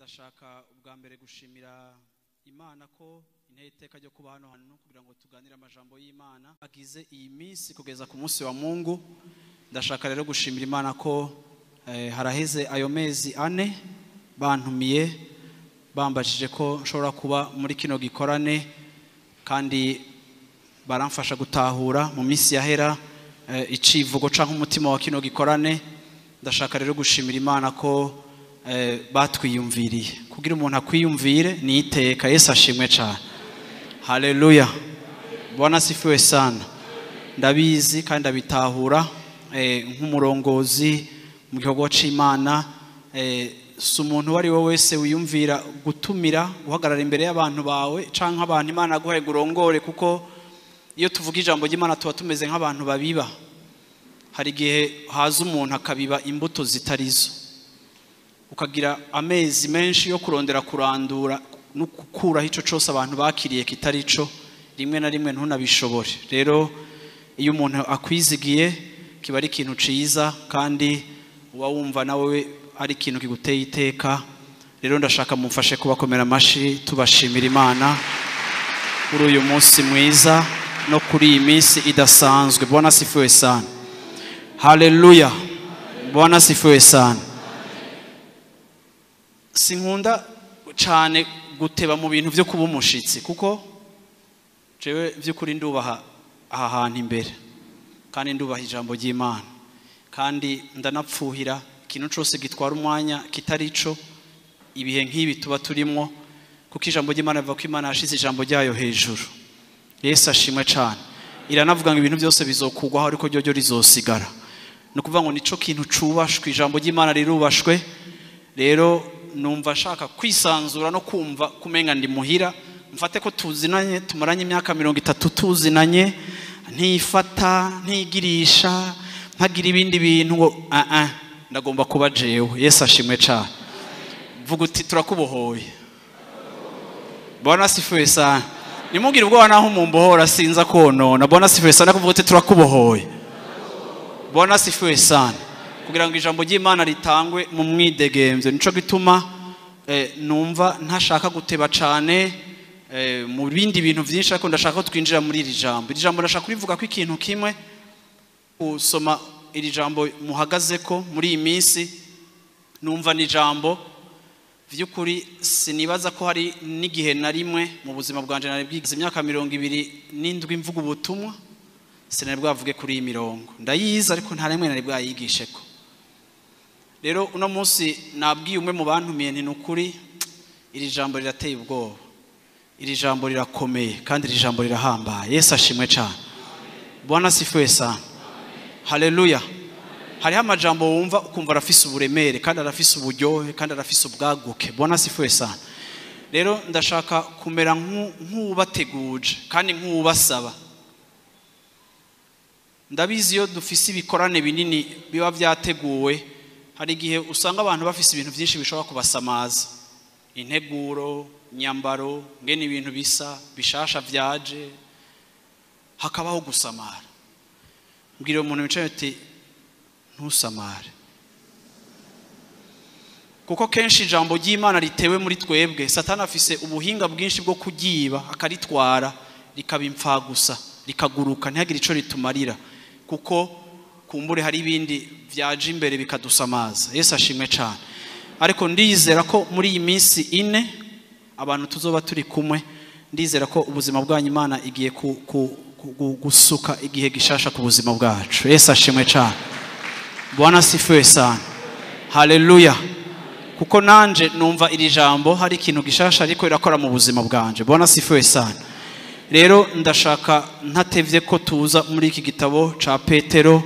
Ndashaka ubwa mbere gushimira Imana ko inteye iteka ryo kuba hano hantu kugira ngo tuganire amajambo y'Imana agize iyi minsi kugeza ku munsi wa Mungu. Ndashaka rero gushimira Imana ko haraheze ayo mezi 4 bantumiye bambajije ko nshobora kuba muri kino gikorane, kandi baramfasha gutahura mu minsi yahera icivugo canke umutima wa kino gikorane. Ndashaka rero gushimira Imana ko batwiyumviriye. Kugira umuntu akwiyumvire ni iteka. Yesu ashimwe cyane. Haleluya. Bwana sifiwe sana. Ndabizi kandi ndabitahura nk'umurongozi mu gikorwa c'Imana, si umuntu wari we wese wiyumvira gutumira guhagarara imbere y'abantu bawe canke abantu Imana aguhaye gurongore, kuko iyo tuvuga ijambo ry'Imana tuba tumeze nk'abantu babiba. Hari igihe haza umuntu akabiba imbuto zitarizo, ukagira amezi menshi yo kurondera kurandura no gukuraho ico cose abantu bakiriye kitari ico, rimwe na rimwe ntunabishobore. Rero iyo umuntu akwizigiye kiba ari ikintu ciza, kandi uba wumva nawe ari ikintu kiguteye iteka. Rero ndashaka mumfashe kubakomera amashi, tubashimira Imana kuri uyu munsi mwiza no kuri iyi minsi idasanzwe. Bwana sifiwe sana. Haleluya. Bwana sifiwe sana. Sinkunda cyane guteba mu bintu byo kuba umushitsi, kuko jewe by'ukuri ndubaha aha hantu imbere, kandi ndubaha ijambo ry'Imana, kandi ndanapfuhira ikintu cyose gitwara umwanya kitari ico. Ibihe nk'ibi tuba turimo, kuko ijambo ry'Imana rivuga ko Imana yashize ijambo ryayo hejuru. Yesu ashimwe cyane. Iranavuga ngo ibintu byose bizokugwaho ariko ryo rizosigara. Ni ukuvuga ngo nico kintu cubashwe, ijambo ry'Imana rirubashwe. Rero numva ashaka kwisanzura no kumva kumenga ndi muhira, mfate ko tuzinanye, tumaranye imyaka 30 tuzinanye, ntifata ntigirisha ntagira ibindi bintu ngo ndagomba kuba jewe. Yesu ashimwe cyane. Vuga uti turakubohoye. Bwana sifiwe sana. Nimugire ubwoba naho mumbohora sinza konona. Bwana sifiwe sana. Kuvuga uti turakubohoye. Bwana sifiwe sana. Kugira ngo ijambo ry'Imana ritangwe mu mwidegemvyo. Nico gituma numva ntashaka guteba cane mu bindi bintu byinshi, ariko ndashaka ko twinjira muri iri jambo. Iri jambo ndashaka kurivuga ko ikintu kimwe, usoma iri jambo muhagaze ko muri iyi minsi, numva ni jambo vy'ukuri sinibaza ko hari n'igihe na rimwe mu buzima bwanje nari bwigize imyaka 27 mvuga ubutumwa, sinari bwavuge kuri iyi mirongo. Ndayizi ariko nta rimwe nari bwayigisheko. Rero uno munsi nabwiye umwe mu bantumiye nti nukuri iri jambo rirateye ubwoba, iri jambo rirakomeye, kandi iri jambo rirahambaye. Yesu ashimwe cyane. Bwana sifiwe sana. Haleluya. Hariho amajambo wumva ukumva arafise uburemere, kandi arafise uburyohe, kandi arafise ubwaguke. Bwana sifiwe sana. Rero ndashaka kumera nk'ubateguje kandi nk'ubasaba. Ndabizi iyo dufise ibikorane binini biba byateguwe, hari igihe usanga abantu bafise ibintu byinshi bishobora kubasamaza, integuro, nyambaro, ngene ibintu bisa bishasha vyaje, hakabaho gusamara. Mbwira umuntu wicaye ati ntusamare, kuko kenshi ijambo ry'Imana ritewe muri twebwe. Satani afise ubuhinga bwinshi bwo kugiba akaritwara rikaba impfa gusa, rikaguruka ntihagire ico ritumarira, kuko kumbure hari ibindi vyaje imbere bikadusamaza. Yesu ashimwe cyane. Ariko ndizera ko muri iyi minsi 4 abantu tuzoba turi kumwe, ndizera ko ubuzima bwanyu Imana igiye gusuka igihe gishasha ku buzima bwacu. Yesu ashimwe cyane. Bwana sifiwe sana. Haleluya. Kuko nanje numva iri jambo hari ikintu gishasha ariko irakora mu buzima bwanje. Bwana sifiwe sana. Rero ndashaka ntatevye ko tuza muri iki gitabo ca Petero.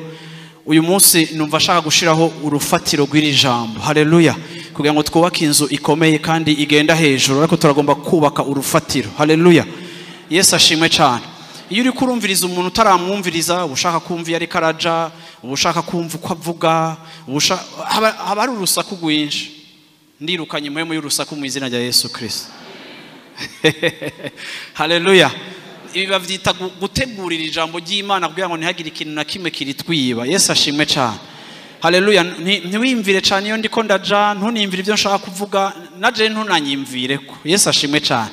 Uyu munsi numva ashaka gushiraho urufatiro rw'iri jambo. Haleluya. Kugira ngo twubake inzu ikomeye kandi igenda hejuru, ariko turagomba kubaka urufatiro. Haleluya. Yesu ashimwe cyane. Iyo uri kurumviriza umuntu utaramwumviriza, ushaka kumva iyo ariko araja, ushaka kumva uko avuga, haba ari urusaku rwinshi. Ndirukanye impwemu y'urusaku mu izina rya Yesu Kristo. Haleluya. Ibi bavyita gutegurira ijambo ry'Imana kugira ngo ntihagire ikintu na kimwe kiritwiba. Yesu ashimwe cyane. Haleluya. Ntiwimvire cyane iyo ndiko ndaja, ntunimvire ibyo nshaka kuvuga. Naje ntunanyimvire ko. Yesu ashimwe cyane.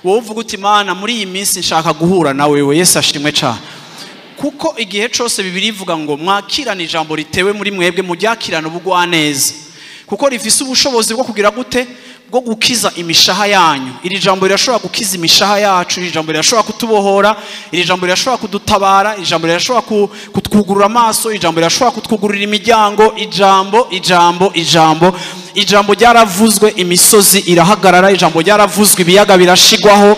Wowe uvuga uti Mana, muri iyi minsi nshaka guhura na wewe. Yesu ashimwe cyane. Kuko igihe cyose Bibiliya ivuga ngo mwakirane ijambo ritewe muri mwebwe, muryakirane ubugwaneza, kuko rifise ubushobozi bwo kugira gute? Bwo gukiza imishaha yanyu. Iri jambo rirashobora gukiza imishaha yacu, iri jambo rirashobora kutubohora, iri jambo rirashobora kudutabara, iri jambo rirashobora kutwugurura amaso, iri jambo rirashobora kutwugurura imiryango. Ijambo, ijambo, ijambo, ijambo ryaravuzwe imisozi irahagarara, ijambo ryaravuzwe ibiyaga birashigwaho,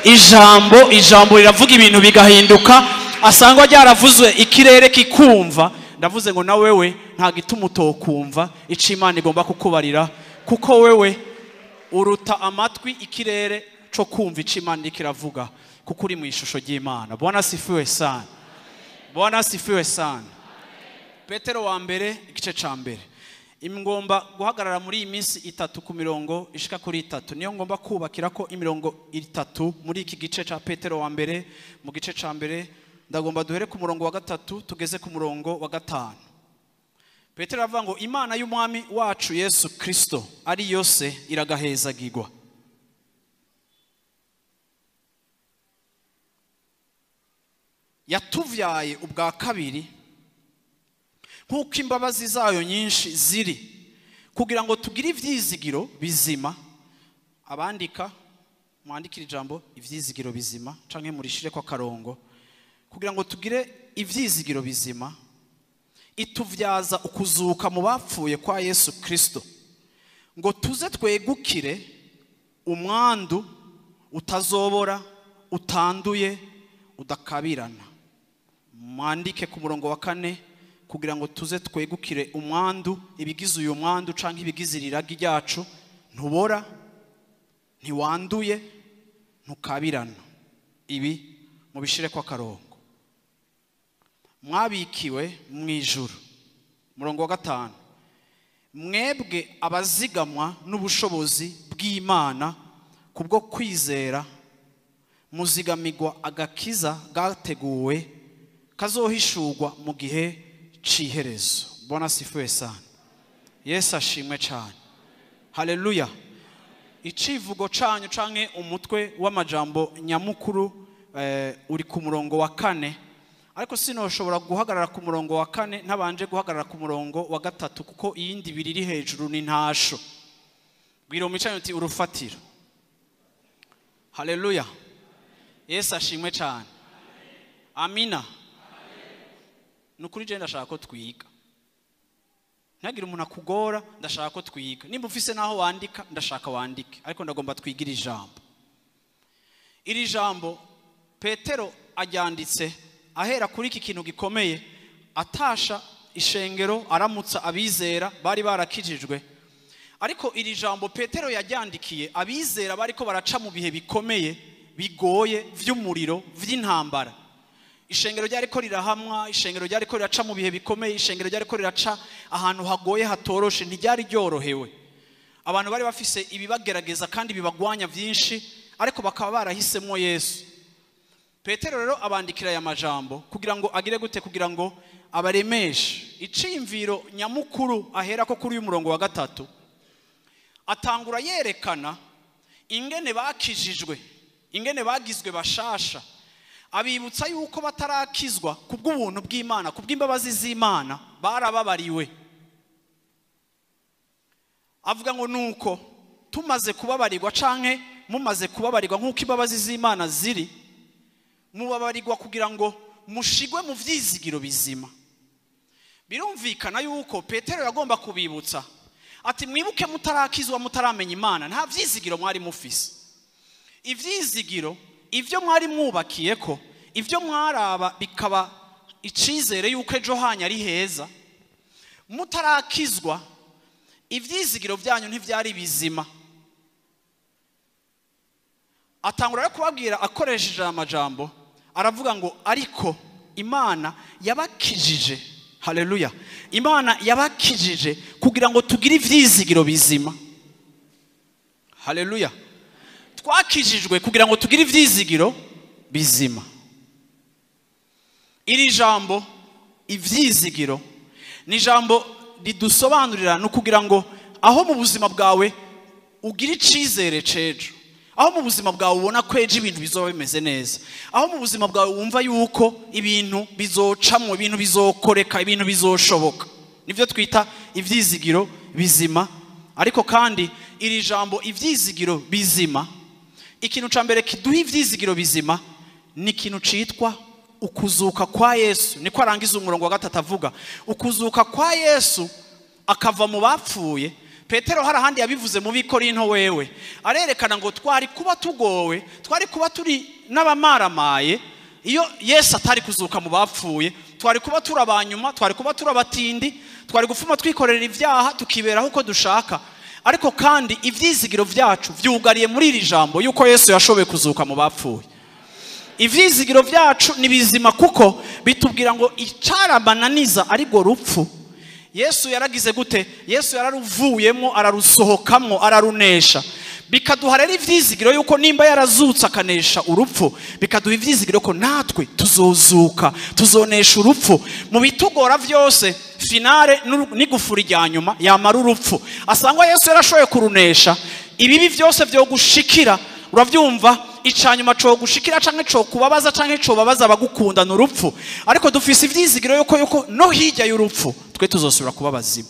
ijambo, ijambo riravuga ibintu bigahinduka, asangwa ryaravuzwe ikirere kikumva. Ndavuze ngo na wewe nta gituma utokumva ico Imana igomba kukubarira, kuko wewe uruta amatwi ikirere co kumva ico Imana iriko iravuga, kuko uri mu ishusho ry'Imana. Bwana asifiwe sana. Bwana asifiwe sana. Petero wa mbere igice ca mbere. Ingomba guhagarara muri iyi minsi itatu ku mirongo ishika kuri itatu. Niyo ngomba kubakira ko imirongo itatu muri iki gice ca Petero wa mbere. Mu gice ca mbere ndagomba duhere ku murongo wa 3 tugeze ku murongo wa 5. Petero avuga ngo Imana y'umwami wacu Yesu Kristo ari yose iragahezagirwa. Yatuvyaye ubwa kabiri nkuko imbabazi zayo nyinshi ziri, kugira ngo tugire ivyizigiro bizima. Abandika mwandikira ijambo ivyizigiro bizima canke murishire kwa karongo, kugira ngo tugire ivyizigiro bizima. Ituvyaza ukuzuka mu bapfuye kwa Yesu Kristo, ngo tuze twegukire umwandu utazobora, utanduye, udakabirana. Mwandike ku murongo wa 4, kugira ngo tuze twegukire umwandu, ibigize uyu mwandu canke ibigize iragi ryacu, ntubora, ntiwanduye, ntukabirana. Ibi mubishire kwa karongo. Mwabikiwe mu ijuru. Murongo wa 5, mwebwe abazigamwa n'ubushobozi bw'Imana kubwo kwizera, muzigamigwa agakiza gateguwe kazohishurwa mu gihe c'iherezo. Bwana asifiwe sana. Yesu ashimwe cyane. Haleluya. Icivugo canyu canke umutwe w'amajambo nyamukuru uri ku murongo wa 4, ariko sinoshobora guhagarara ku murongo wa 4 ntabanje guhagarara ku murongo wa 3, kuko iyindi biri iri hejuru ni ntasho. Bwira umwicanyi uti urufatiro. Haleluya. Yesu ashimwe cyane. Amina. Nukuri je ndashaka ko twiga. Ntagira umuntu akugora, ndashaka ko twiga. Nimba ufise naho wandika, ndashaka wandike, ariko ndagomba twigira ijambo. Iri jambo Petero aryanditse ahera kuri iki kintu gikomeye, atasha ishengero, aramutsa abizera bari barakijijwe. Ariko iri jambo Petero yajyandikiye abizera bariko baraca mu bihe bikomeye, bigoye, vy'umuriro, vy'intambara. Ishengero ryariko rirahamwa, ishengero ryariko riraca mu bihe bikomeye, ishengero ryariko riraca ahantu hagoye hatoroshe, ntiryari ryorohewe. Abantu bari bafise ibibagerageza kandi bibagwanya vyinshi, ariko bakaba barahisemo Yesu. Petero rero abandikira aya majambo kugira ngo agire gute? Kugira ngo abaremeshe. Iciyumviro nyamukuru ahera ko kuri uyu murongo wa 3 atangura yerekana ingene bakijijwe, ingene bagizwe bashasha, abibutsa yuko batarakizwa kubw'ubuntu bw'Imana, kubw'imbabazi z'Imana, barababariwe. Avuga ngo nuko tumaze kubabarirwa canke mumaze kubabarirwa nkuko imbabazi z'Imana ziri, mubabarirwa kugira ngo mushigwe mu vyizigiro bizima. Birumvikana yuko Petero yagomba kubibutsa ati mwibuke mutarakizwa, mutaramenya Imana, nta vyizigiro mwari mufise. Ivyizigiro ivyo mwari mwubakiye ko, ivyo mwaraba bikaba icizere yuko ejo hanya ari heza, mutarakizwa ivyizigiro byanyu ntivyari bizima. Atangura rero kubabwira akoresheje amajambo, aravuga ngo ariko Imana yabakijije. Haleluya. Imana yabakijije kugira ngo tugire ivyizigiro bizima. Haleluya. Twakijijwe kugira ngo tugire ivyizigiro bizima. Iri jambo ivyizigiro ni jambo ridusobanurira no kugira ngo aho mu buzima bwawe ugira icizere cejo, aho mu buzima bwawe ubona ko ejo ibintu bizoba bimeze neza, aho mu buzima bwawe wumva yuko ibintu bizocamwo, ibintu bizokoreka, ibintu bizoshoboka. Nivyo twita ivyizigiro bizima. Ariko kandi iri jambo ivyizigiro bizima, ikintu ca mbere kiduha ivyizigiro bizima ni ikintu citwa ukuzuka kwa Yesu. Niko arangiza umurongo wa 3 avuga ukuzuka kwa Yesu akava mu bapfuye. Petero hari ahandi yabivuze mu Bikorinto, wewe arerekana ngo twari kuba tugowe, twari kuba turi n'abamaramaye iyo Yesu atari kuzuka mu bapfuye. Twari kuba turabanyuma, twari kuba turabatindi, twari gufuma twikorera ivyaha tukiberaho uko dushaka. Ariko kandi ivyizigiro vyacu vyugariye muri iri jambo yuko Yesu yashoboye kuzuka mu bapfuye. Ivyizigiro vyacu ni bizima kuko bitubwira ngo icarabananiza ari go rupfu. Yesu yaragize gute? Yesu yararuvuyemo, ararusohokamwo, ararunesha. Bikaduha rero ivyizigiro yuko nimba yarazutse akanesha urupfu, bikaduha ivyizigiro ko natwe tuzozuka, tuzonesha urupfu. Mu bitugora vyose finale n'igufuri rya nyuma yamara urupfu. Asangwa Yesu yarashoboye kurunesha, ibibi vyose vyo gushikira, uravyumva, icanyuma co gushikira canke co kubabaza canke co babaza abagukunda n'urupfu. Ariko dufise ivyizigiro yuko no hirya y'urupfu twe tuzosubira kuba bazima,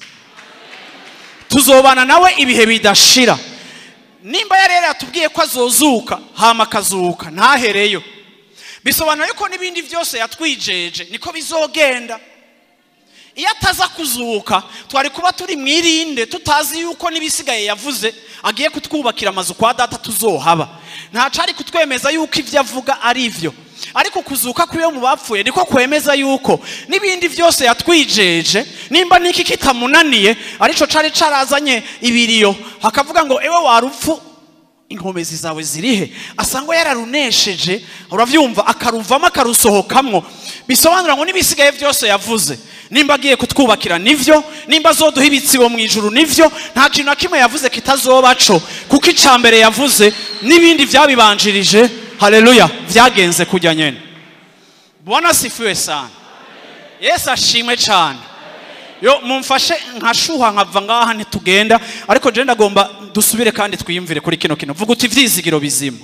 tuzobana nawe ibihe bidashira. Nimba yarera yatubwiye ko azozuka hama akazuka ntahereyo, bisobanura yuko n'ibindi vyose yatwijeje niko bizogenda. Iyo ataza kuzuka twari kuba turi mwirinde, tutazi yuko n'ibisigaye yavuze agiye kutwubakira amazu kwa data tuzohaba. Ntacari kutwemeza yuko ivyo avuga ari ivyo. Ariko kuzuka kwiwe mu bapfuye niko kwemeza yuko n'ibindi vyose yatwijeje, nimba niki kitamunaniye arico cari carazanye ibiriyo hakavuga ngo ewe warupfu inkomezi zawe zirihe, asangwa yararunesheje, uravyumva, akaruvamo akarusohokamwo. Bisobanura ngo n'ibisigaye vyose yavuze, nimba agiye kutwubakira nivyo, nimba azoduha ibitsibo mu ijuru nivyo, nta kintu na kimwe yavuze kitazobaco, kuko icambere yavuze n'ibindi vyabibanjirije, haleluya, vyagenze kujya nyene. Bwana sifiwe sana. Yesu ashimwe cyane. Yo mumfashe nkashuha nkava ngaha ntitugenda, ariko je ndagomba dusubire kandi twiyumvire kuri kino kintu. Vuga uti ivyizigiro bizima.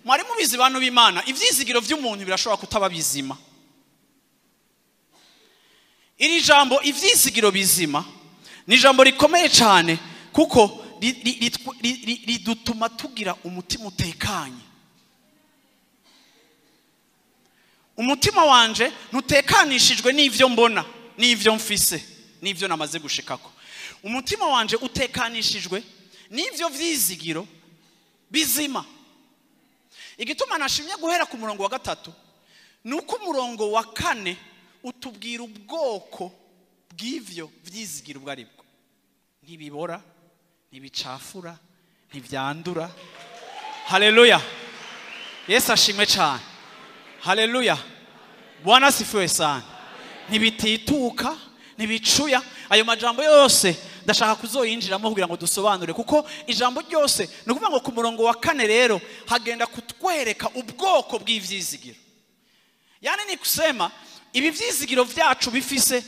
Mwari mubizi bantu b'Imana, ivyizigiro vy'umuntu birashobora kutaba bizima. Iri jambo ivyizigiro bizima ni jambo rikomeye cyane kuko ridutuma tugira umutima utekanye. Umutima wanje ntutekanishijwe n'ivyo mbona, n'ivyo mfise, n'ivyo namaze gushikako. Umutima wanje utekanishijwe n'ivyo vyizigiro bizima. Igituma nashimye guhera ku murongo wa 3 nuko umurongo wa 4 utubwira ubwoko bw'ivyo vyizigiro ubwo aribwo. Ntibibora, ntibicafura, ntivyandura. Haleluya. Yesu ashimwe cyane. Haleluya. Bwana sifiwe sana. Ntibitituka, ntibicuya. Ayo majambo yose ndashaka kuzoyinjiramo kugira ngo dusobanure, kuko ijambo ryose ni ukuvuga ngo ku murongo wa 4 rero hagenda kutwereka ubwoko bw'ivyizigiro. Yani ni kusema ibi vyizigiro vyacu bifise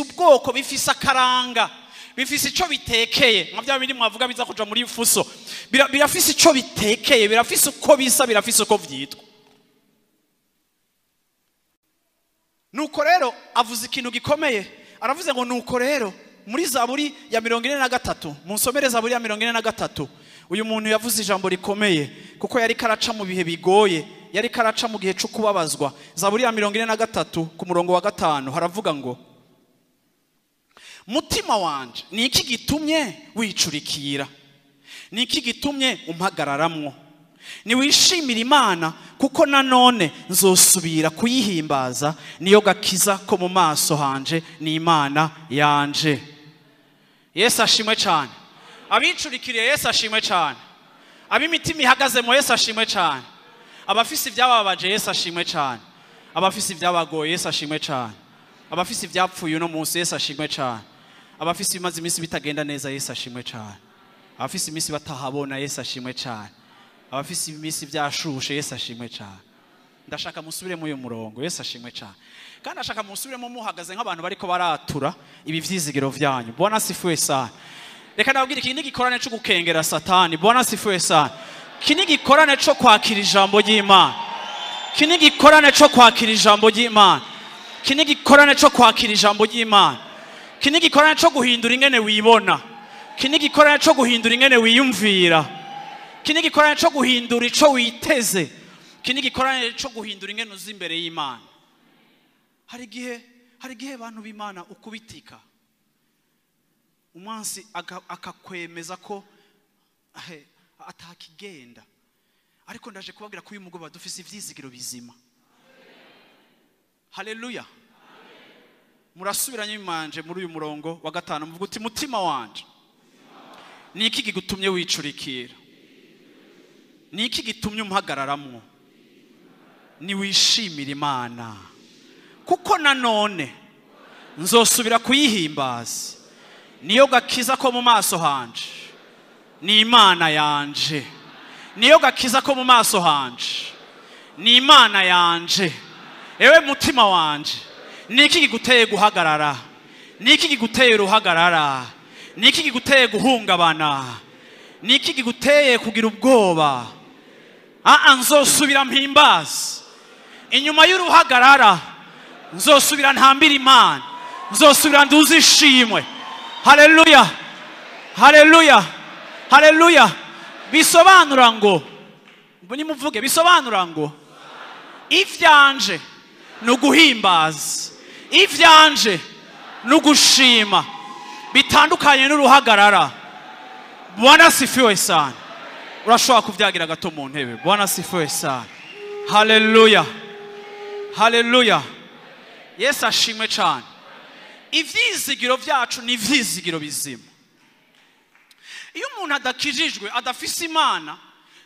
ubwoko, bifise akaranga, bifise ico bitekeye. Nka bya bindi mwavuga biza kuja muri fuso, birafise ico bitekeye, birafise uko bisa, birafise uko vyitwa. Nuko rero avuze ikintu gikomeye, aravuze ngo nuko rero muri Zaburi ya 43, munsomere Zaburi ya 43, uyu muntu yavuze ijambo rikomeye kuko yari karaca mu bihe bigoye, yari karaca mu gihe cyo kubabazwa. Zaburi ya 43 ku murongo wa 5 haravuga ngo mutima wanje ni iki gitumye wicurikira, ni iki gitumye umpagararamwo, ni wishimira Imana kuko nanone nzosubira kuyihimbaza, niyo gakiza ko mu maso hanje ni Imana yanje. Yesu ashimwe cyane. Abicurikiriye Yesu ashimwe cyane. Ab'imitima ihagaze mu Yesu ashimwe cyane. Abafise ibyababaje Yesu ashimwe cyane. Abafise ibyabagoye Yesu ashimwe cyane. Abafise ibyapfuye uno munsi Yesu ashimwe cyane. Abafise ibimaze iminsi bitagenda neza Yesu ashimwe cyane. Abafise iminsi batahabona Yesu ashimwe cyane. Abafise iminsi byashushe Yesu ashimwe cyane. Ndashaka musubire mu uyu murongo Yesu ashimwe cyane. Kandi ndashaka musubiremo muhagaze nk'abantu bariko baratura ibi vyizigiro vyanyu. Bwana sifiwe sana. Reka nababwire, iki ni igikorane cyo gukengera Satani. Bwana asifiwe sana. Iki ni igikorane cyo kwakira ijambo ry'Imana. Iki ni igikorane cyo kwakira ijambo ry'Imana. Iki ni igikorane cyo kwakira ijambo ry'Imana. Iki ni igikorane cyo guhindura ingene wibona. Iki ni igikorane cyo guhindura ingene wiyumvira. Iki ni igikorane cyo guhindura ico witeze. Iki ni igikorane cyo guhindura ingene uzi imbere y'Imana. Hari igihe abantu b'Imana ukubitika, umwansi akakwemeza ko atakigenda, ariko ndaje kubabwira ko uyu mugoroba dufise ivyizigiro bizima. Haleluya! Murasubiranye imanje muri uyu murongo wa 5, muvuga uti: "Mutima wanje, ni iki gigutumye wicurikira? Ni iki gitumye umuhagararamwo? Niwishimira Imana, kuko nanone nzosubira kuyihimbaza. Niyo gakiza ko mu maso hanje, ni Imana yanje. Niyo gakiza ko mu maso hanje, ni Imana yanje." Ewe mutima wanje, ni iki kiguteye guhagarara? Ni iki kiguteye uruhagarara? Ni iki kiguteye guhungabana? Ni iki kiguteye kugira ubwoba? Aa, nzosubira mpimbaza. Inyuma y'uruhagarara nzosubira ntambira Imana, nzosubira nduze ishimwe. Haleluya, haleluya, haleluya! Bisobanura ngo, nimuvuge, bisobanura ngo ivyanje ni uguhimbaza, ivyanje ni ugushima, bitandukanye n'uruhagarara. Bwana asifiwe sana. Urashobora kuvyagira gato mu ntebe. Bwana asifiwe sana. Haleluya, haleluya! Yesu ashimwe cyane. Ivyizigiro vyacu ni ivyizigiro bizima. Iyo umuntu adakijijwe, adafise Imana,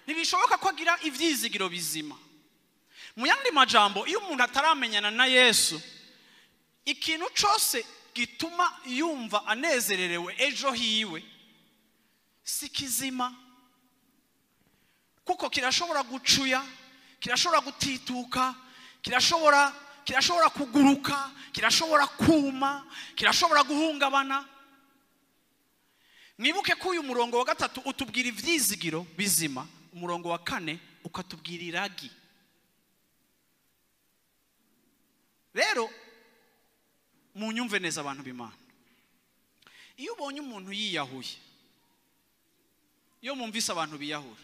ntibishoboka ko agira ivyizigiro bizima. Mu yandi majambo, iyo umuntu ataramenyana na Yesu, ikintu cose gituma yumva anezererewe ejo hiwe si kizima, kuko kirashobora gucuya, kirashobora gutituka, kirashobora kuguruka, kirashobora kuma, kirashobora guhungabana. Mwibuke ko uyu murongo wa 3 utubwira ivyizigiro bizima, umurongo wa 4 ukatubwira iragi. Rero munyumve neza, abantu b'Imana, iyo ubonye umuntu yiyahuye, iyo mumvise abantu biyahura,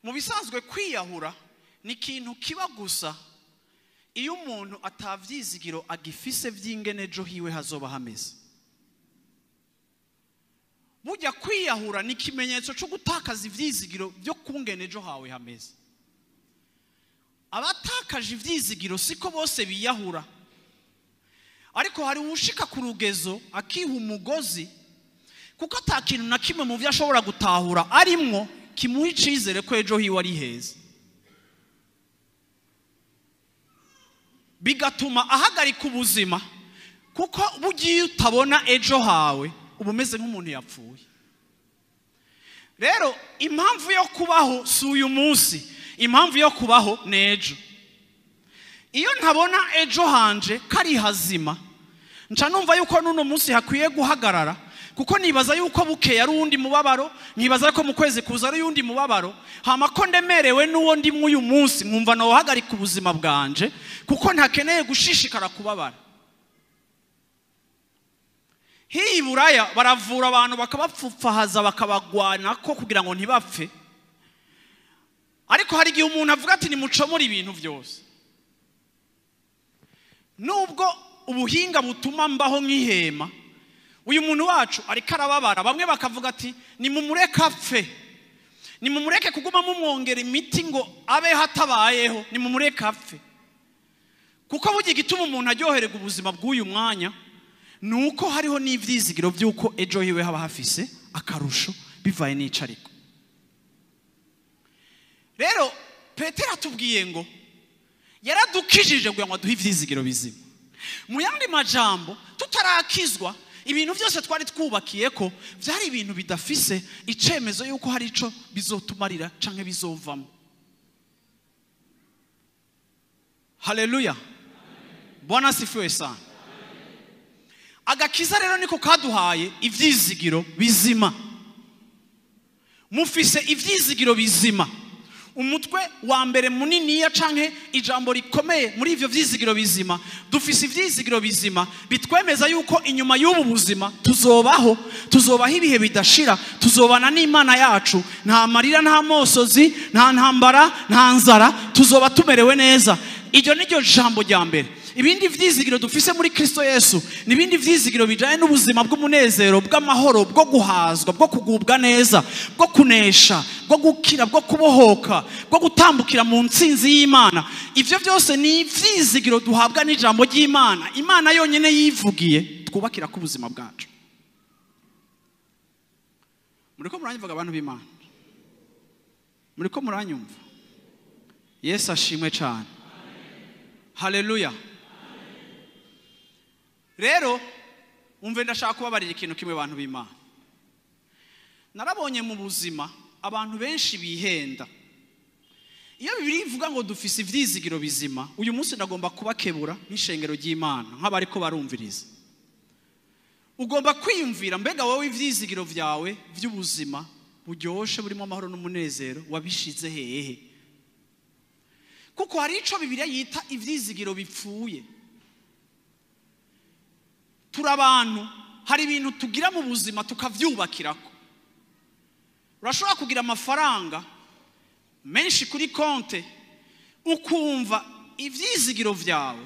mu bisanzwe kwiyahura ni ikintu kiba gusa iyo umuntu atavyizigiro agifise vy'ingene ejo hiwe hazoba hameze. Burya kwiyahura ni ikimenyetso cyo gutakaza ivyizigiro byo kungene ejo hawe hameze. Abatakaje ivyizigiro siko bose biyahura, ariko hari uwushika ku rugezo akiha umugozi, kuko ata kintu na kimwe mu vyo ashobora gutahura arimwo kimuha icizere ko ejo hiwe ari heza, bigatuma ahagarika ubuzima, kuko bugiye utabona ejo hawe uba umeze nk'umuntu yapfuye. Rero impamvu yo kubaho si uyu munsi, impamvu yo kubaho ni ejo. Iyo ntabona ejo hanje kari hazima, nca numva yuko n'uno munsi hakwiye guhagarara, kuko nibaza yuko bukeye ari uwundi mubabaro, nibaza ko mu kwezi kuza ari uwundi mubabaro, hama ko ndemerewe n'uwo ndi mw'uyu munsi, nkumva nohagarika ubuzima bwanje kuko ntakeneye gushishikara kubabara. Hiyi Buraya baravura abantu bakabapfupfahaza, bakabagwana ko kugira ngo ntibapfe, ariko hari igihe umuntu avuga ati: "Nimucomore ibintu byose, nubwo ubuhinga butuma mbaho nk'ihema." Uyu muntu wacu ariko arababara, bamwe bakavuga ati: "Nimumureke apfe, nimumureke kuguma mumwongera imiti ngo abeho atabayeho, nimumureke apfe." Kuko burya igituma umuntu aryohererwa ubuzima bw'uyu mwanya ni uko hariho n'ivyizigiro by'uko ejo hiwe haba hafise akarusho bivaye n'ico. Ariko rero Petero atubwiye ngo yaradukijije kugira ngo aduhe ivyizigiro bizima. Mu yandi majambo, tutarakizwa, ibintu byose twari twubakiye ko byari ibintu bidafise icemezo yuko hari ico bizotumarira canke bizovamo. Haleluya! Bwana asifiwe sana. Agakiza rero niko kaduhaye ivyizigiro bizima. Mufise ivyizigiro bizima. Umutwe wa mbere munini ya canke ijambo rikomeye muri ivyo vyizigiro bizima, dufise ivyizigiro bizima bitwemeza yuko inyuma y'ubu buzima tuzobaho, tuzobaho ibihe bidashira, tuzobana n'Imana yacu, nta marira, nta mosozi, nta ntambara, nta nzara, tuzoba tumerewe neza. Iryo niryo jambo rya mbere. Ibindi vyizigiro dufise muri Kristo Yesu nibindi vyizigiro bijanye n'ubuzima bw'umunezero, bw'amahoro, bwo guhazwa, bwo kugubwa neza, bwo kunesha, bwo gukira, bwo kubohoka, bwo gutambukira mu ntsinzi y'Imana. Ivyo byose ni ivyizigiro duhabwa n'ijambo ry'Imana. Imana yonyene yivugiye twubakira ku buzima bwacu. Muriko muranyumva abantu b'Imana? Muriko muranyumva? Yesu ashimwe cyane. Haleluya. Rero umve, ndashaka kubabarira ikintu kimwe bantu b'Imana. Narabonye mu buzima abantu benshi bihenda. Iyo Bibiliya ivuga ngo dufise ivyizigiro bizima, uyu munsi ndagomba kubakebura nk'ishengero ry'Imana, nk'abariko barumviriza. Ugomba kwiyumvira, mbega wowe ivyizigiro vyawe vy'ubuzima buryoshe burimo amahoro n'umunezero wabishize hehe? Kuko hari ico Bibiliya yita ivyizigiro bipfuye. Turi abantu, hari ibintu tugira mu buzima tukavyubakirako. Urashobora kugira amafaranga menshi kuri konte, ukumva ivyizigiro vyawe,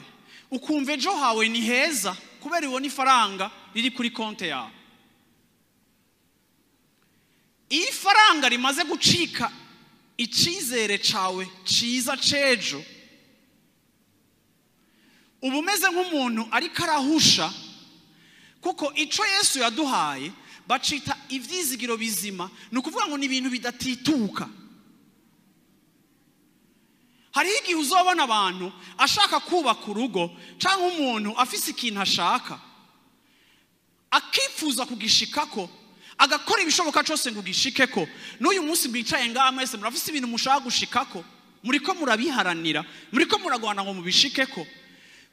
ukumva ejo hawe ni heza kubera ubona ifaranga riri kuri konte yawe. Iyo ifaranga rimaze gucika icizere cawe ciza cejo, uba umeze nk'umuntu ariko arahusha. Kuko ico Yesu yaduhaye bacita ivyizigiro bizima, ni ukuvuga ngo ni ibintu bidatituka. Hariho igihe uzobona abantu ashaka kubaka urugo, canke umuntu afise ikintu ashaka akifuza kugishikako, agakora ibishoboka cyose ngo ugishikeko. N'uyu munsi mwicaye ngaha mwese murafise ibintu mushaka gushikako, muriko murabiharanira, muriko muragwana ngo mubishikeko.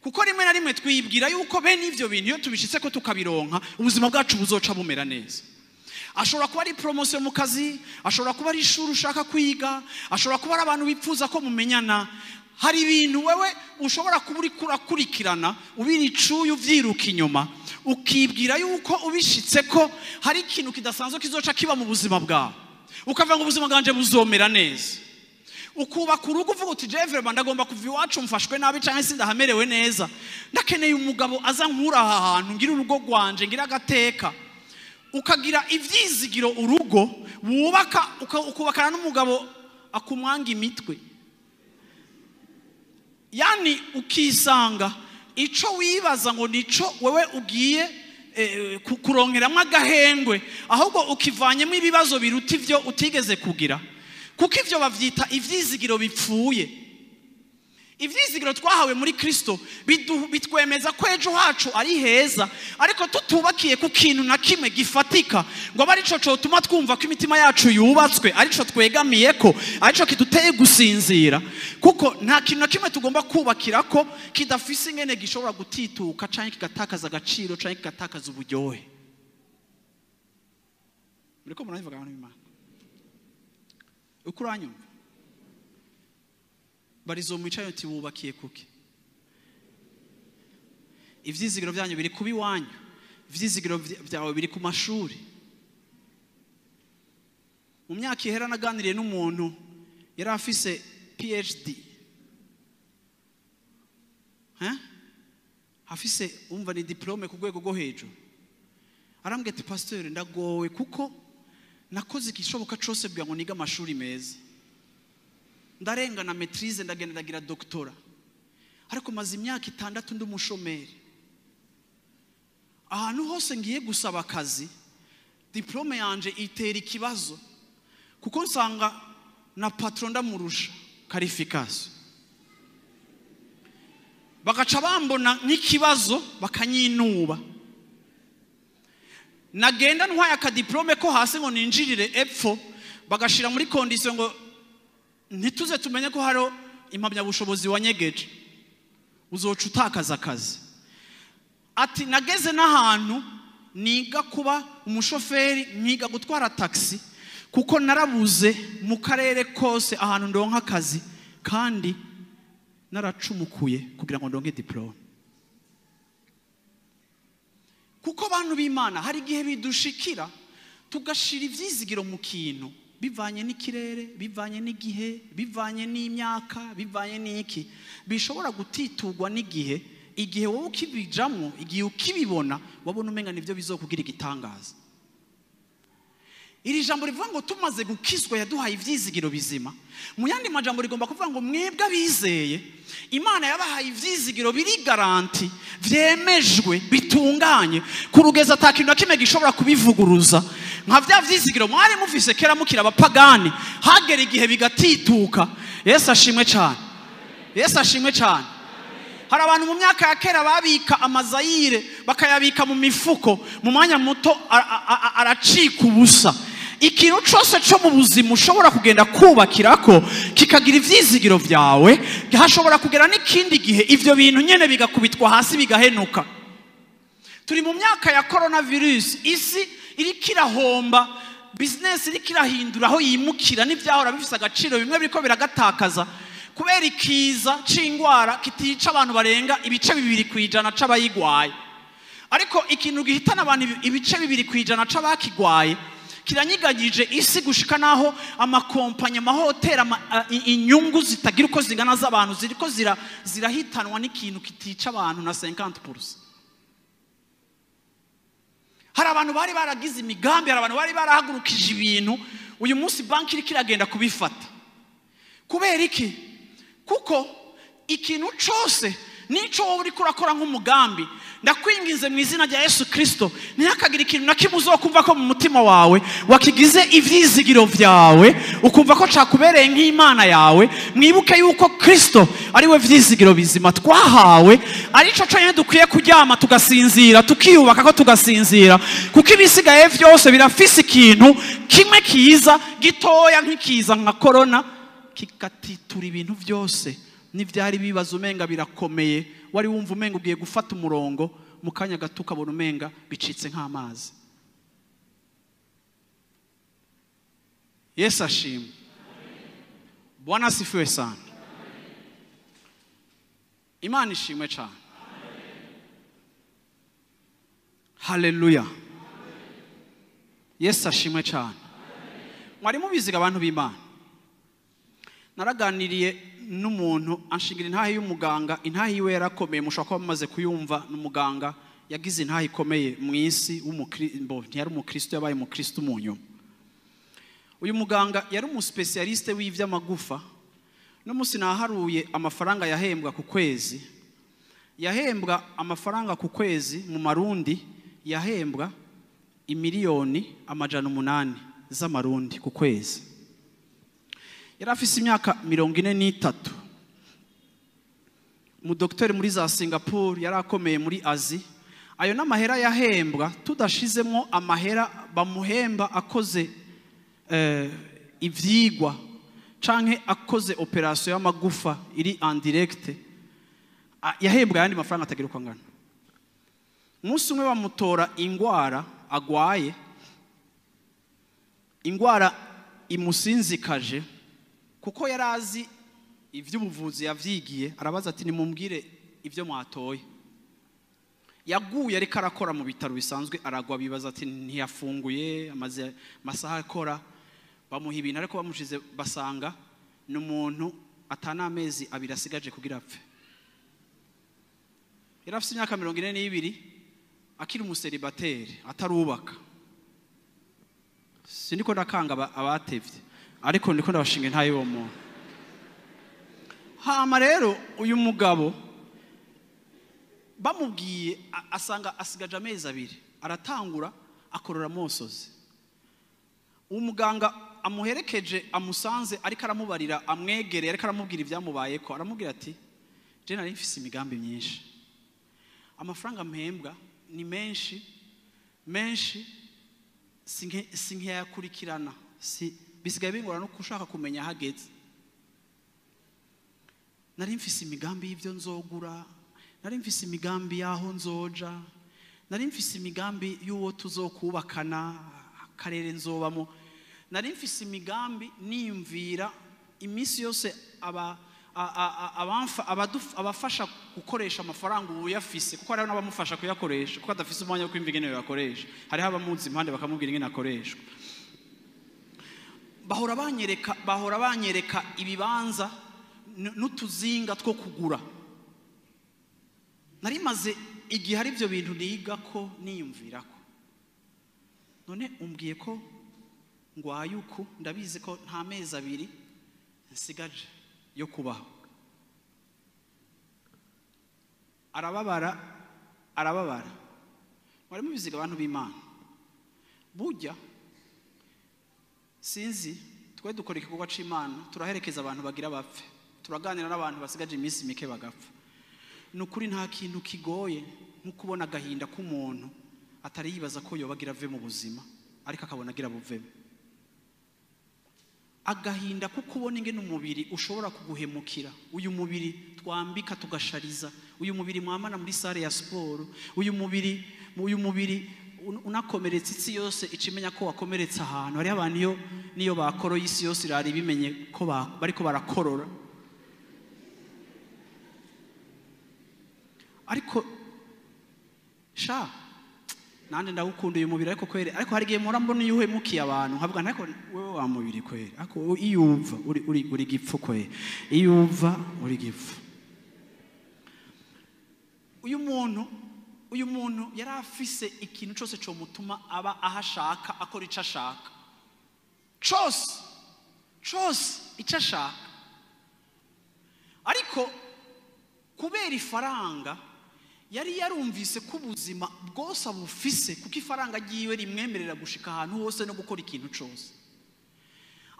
Kuko rimwe na rimwe twibwira yuko bene ivyo bintu iyo tubishitseko tukabironka, ubuzima bwacu buzoca bumera neza. Ashobora kuba ari promotion mu kazi, ashobora kuba ari ishuri ushaka kwiga, ashobora kuba ari abantu bipfuza ko mumenyana. Hari ibintu wewe ushobora kuba uriko urakurikirana, ubiricuye uvyiruka inyuma, ukibwira yuko ubishitseko hari ikintu kidasanzwe kizoca kiba mu buzima bwawe, ukavuga ngo ubuzima bwanje buzomera neza. Ukubaka urugo uvuga uti jewe vraiment ndagomba kuva iwacu mfashwe nabi canke sindahamerewe neza, ndakeneye umugabo aza nkura aha hantu, ngira urugo rwanje, ngira agateka. Ukagira ivyizigiro urugo wubaka, ukubakana n'umugabo akumwanga imitwe. Yani ukisanga ico wibaza ngo nico wewe ugiye kuronkeramwo agahengwe, ahubwo ukivanyemo ibibazo biruta ivyo utigeze kugira. Kuko ivyo bavyita ivyizigiro bipfuye. Ivyizigiro twahawe muri Kristo bitwemeza ko ejo hacu ari heza, ariko tutubakiye ku kintu na kimwe gifatika ngo abe arico cotuma twumva ko imitima yacu yubatswe, arico twegamiyeko, arico kiduteye gusinzira. Kuko nta kintu na kimwe tugomba kubakirako kidafise ingene gishobora gutituka canke kigatakaza agaciro canke kigatakaza uburyohe. Muriko murabivuga abantu b'Imana? Uko uranyumva? Barizo mwicaye uti wubakiye kuki? Ivyizigiro vyanyu biri kubi wanyu, ivyizigiro vyawe biri ku mashuri. Mu myaka ihera naganiriye n'umuntu yari afise PhD. Hein? Afise umva ni diplome ku rwego rwo hejuru. Arambwira ati pasteur ndagowe kuko nakoze igishoboka cose kugira ngo nige amashuri meza. Ndarengana maîtrise, ndagenda ndagira doctorat. Ariko maze imyaka 6 ndi umushomeri. Ahantu hose ngiye gusaba akazi, diplome yanje itera ikibazo. Kuko nsanga na patron ndamurusha qualification. Bagaca bambona nk'ikibazo bakanyinuba. Nagenda ntwaye akadiplome ko hasi ngo ninjirire epfo, bagashira muri condition ngo ntituze tumenye ko haro impamyabushobozi wanyegeje, uzoca utakaza akazi. Ati nageze n'ahantu niga kuba umushoferi, niga gutwara taxi, kuko narabuze mu karere kose ahantu ndonka akazi, kandi naracumukuye kugira ngo ndonke diplome. Kuko bantu b'Imana hari igihe bidushikira tugashira ivyizigiro mu kintu bivanye n'ikirere, bivanye n'igihe, bivanye n'imyaka, bivanye n'iki, bishobora gutiturwa n'igihe. Igihe wowe ukibijamwo, igihe ukibibona, wabona umenga nivyo bizokugira igitangaza. Iri jambo rivuga ngo tumaze gukizwa yaduhaye ivyizigiro bizima. Mu yandi majambo rigomba kuvuga ngo mwebwe abizeye, Imana yabahaye ivyizigiro biri garanti, vyemejwe, bitunganye, kurugeza ata kintu na kimwe gishobora kubivuguruza. Nka vya vyizigiro mwari mufise kera mukiri abapagani, hagera igihe bigatituka. Yesu ashimwe cyane. Yesu ashimwe cyane. Hari abantu mu myaka ya kera babika amazayire bakayabika mu mifuko, mu mwanya muto aracika ubusa. Ikintu cyose cyo mu buzima ushobora kugenda kubakirako kikagira ivyizigiro vyawe, hashobora kugera n'ikindi gihe ivyo bintu nyene bigakubitwa hasi bigahenuka. Turi mu myaka ya coronavirus, isi iriko irahomba, business iriko irahindura aho yimukira, n'ivyahora bifise agaciro bimwe biriko biragatakaza kubera ikiza c'ingwara kitica abantu barenga ibice 2% c'abayigwaye. Ariko ikintu gihitana abantu ibice 2% c'abakigwaye kiranyiganyije isi gushika naho amakompanya, amahoteli, inyungu zitagira uko zingana z'abantu ziriko zirahitanwa n'ikintu kitica abantu na 50%. Hari abantu bari baragize imigambi, hari abantu bari barahagurukije ibintu, uyu munsi banki iriko iragenda kubifata. Kubera iki? Kuko ikintu cose nico wowe uriko urakora nk'umugambi, ndakwinginze mu izina rya Yesu Kristo, ntihakagire ikintu na kimwe uzokumva ko mu mutima wawe wakigize ivyizigiro vyawe, ukumva ko cakubereye nk'Imana yawe. Mwibuke yuko Kristo ari we vyizigiro bizima twahawe, arico conyene dukwiye kuryama tugasinzira, tukiyubaka ko tugasinzira, kuko ibisigaye vyose birafise ikintu kimwe kiza gitoya nk'ikiza nka corona, kigatitura ibintu vyose. N'ivyari bibazo umenga birakomeye, wari wumva umenga ugiye gufata umurongo, mu kanya gato ukabona umenga bicitse nk'amazi. Yesu ashimwe. Bwana asifiwe sana. Imana ishimwe cyane. Haleluya. Yesu ashimwe cyane. Mwari mubiziga abantu b'Imana. Naraganiriye n'umuntu anshingira intahe y'umuganga, intahe yiwe yarakomeye, mushobora kuba mumaze kuyumva. N'umuganga yagize intahe ikomeye mu isi, ntiyari umukristo, yabaye umukristo mu nyuma. Uyu muganga yari umuspecialiste w'ivy'amagufa. N'umunsi naharuye amafaranga yahembwa ku kwezi, yahembwa amafaranga ku kwezi mu marundi, yahembwa 800,000 z'amarundi ku kwezi. Yari afise imyaka 43. Umudokiteri muri za Singapore, yari akomeye muri Azi. Ayo n'amahera yahembwa tudashizemo amahera bamuhemba akoze ivyigwa canke akoze operation y'amagufa iri en direct, yahembwa yandi mafaranga atagira uko angana. Umunsi umwe bamutora ingwara agwaye, ingwara imusinzikaje, kuko yarazi ivy'ubuvuzi yavyigiye, arabaza ati nimumbwire ivyo mwatoye. Yaguye ariko arakora mu bitaro bisanzwe, aragwa, bibaza ati ntiyafunguye, amaze masaha akora, bamuha ibintu, ariko bamushize basanga n'umuntu atana amezi abiri asigaje kugira apfe. Yari afise imyaka 42, akiri umuseribateri, atarubaka. Sindiko ndakanga abatevye, ariko ndiko ndabashinga intahe y'uwo muntu. Hama rero uyu mugabo bamubwiye asanga asigaje amezi abiri, aratangura akorora amosozi. Umuganga amuherekeje amusanze ariko aramubarira, amwegereye ariko aramubwira ibyamubayeko, aramubwira ati je nari mfise imigambi myinshi, amafaranga mpembwa ni menshi menshi, sinkiyakurikirana, si bisigaye bingora no kushaka kumenya hageze. Nari mfise imigambi y'ivyo nzogura, Nari mfise imigambi yaho nzoja, nari mfise imigambi y'uwo tuzokubakana, akarere nzobamo, nari mfise imigambi niyumvira iminsi yose abafasha gukoresha amafaranga ubu yafise, kuko hariho n'abamufasha kuyakoresha kuko adafise umwanya wo kwiyumva ingene yoyakoresha. Hariho abamuzi impande bakamubwira ingene akoreshwa. Bahora banyereka ibibanza n'utuzinga two kugura. Nari maze igihe hari ibyo bintu niga ko niyumvira ko none umbwiye ko ngwaye uku, ndabizi ko nta mezi abiri nsigaje yo kubaho. Arababara, arababara. Mwari mubiziga abantu b'Imana, burya sinzi twe dukora igikorwa c'Imana, turaherekeza abantu bagira bapfe, turaganira n'abantu basigaje iminsi mike bagapfa. Ni ukuri nta kintu kigoye nko kubona agahinda k'umuntu atari yibaza ko yoba agira ave mu buzima, ariko akabona agira buvemo. Agahinda ko kubona ingene umubiri ushobora kuguhemukira, uyu mubiri twambika tugashariza, uyu mubiri mwamana muri sale ya siporo, uyu mubiri unakomeretse isi yose icimenya ko wakomeretse ahantu. Hariho abantu iyo niyo bakoroye isi yose irari bimenye ko bariko barakorora. Ariko sha nande ndagukunda uyu mubiri, ariko kwere, ariko hari igihe mpora mbona iyo uhemukiye abantu nkavuga nti ariko wewe wa mubiri kwere, ariko iyo uva uri gipfu kwere, iyo uva uri gipfu. Uyu muntu yari afise ikintu cyose cyo mutuma aba aho ashaka, akora icyo ashaka cyose icyo ashaka. Ariko kubera ifaranga yari yarumvise ko ubuzima bwose abufise, kuko ifaranga ryiwe rimwemerera gushika ahantu hose no gukora ikintu cyose.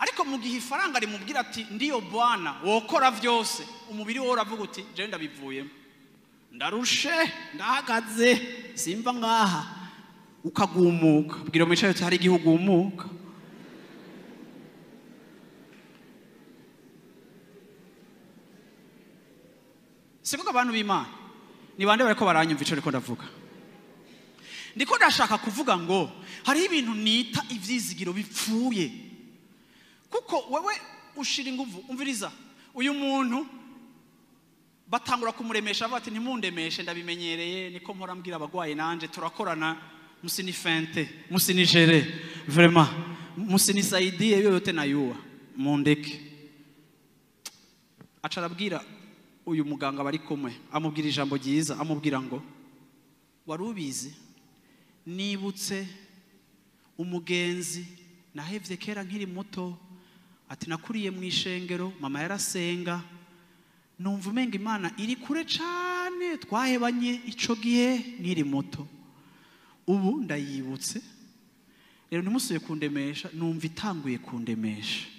Ariko mu gihe ifaranga rimubwira ati ndiyo bwana wokora vyose, umubiri wowe uravuga uti jewe ndabivuyemo, ndarushe, ndahagaze, simva ngaha. Ukagumuka. Bwira mwicaye uti hari igihe ugumuka. Sikuko abantu b'Imana ni bande bariko baranyumva ico ndiko ndavuga? Ndiko ndashaka kuvuga ngo hariho ibintu nita ivyizigiro bipfuye, kuko wewe ushira inguvu. Umviriza, uyu muntu batangura kumuremesha bati ntimundemeshe, ndabimenyereye, niko mpora mbwira abagwayi nanje turakorana, musinifente, musinijere, vraiment musinisaidie yoyote nayuwa mundeke. Aca arabwira uyu muganga bari kumwe, amubwira ijambo ryiza, amubwira ngo wari ubizi, nibutse umugenzi nahevye kera nkiri muto, ati nakuriye mu ishengero, mama yarasenga, numva umenga Imana iri kure cane, twahebanye ico gihe nkiri muto, ubu ndayibutse rero ntimusuye kundemesha, numva itanguye kundemesha.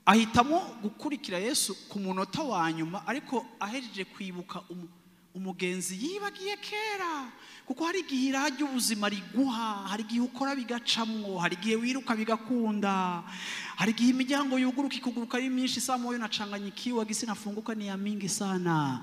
Ahitamo gukurikira Yesu ku munota wa nyuma, ariko ahejeje kwibuka umugenzi yibagiye kera. Kuko hari igihe iraha ry'ubuzima riguha, hari igihe ukora bigacamwo, hari igihe wiruka bigakunda, hari igihe imiryango yuguruka ikuguruka ari myinshi, saa moyo nachanganyikiwa gisi nafunguka ni ya mingi sana,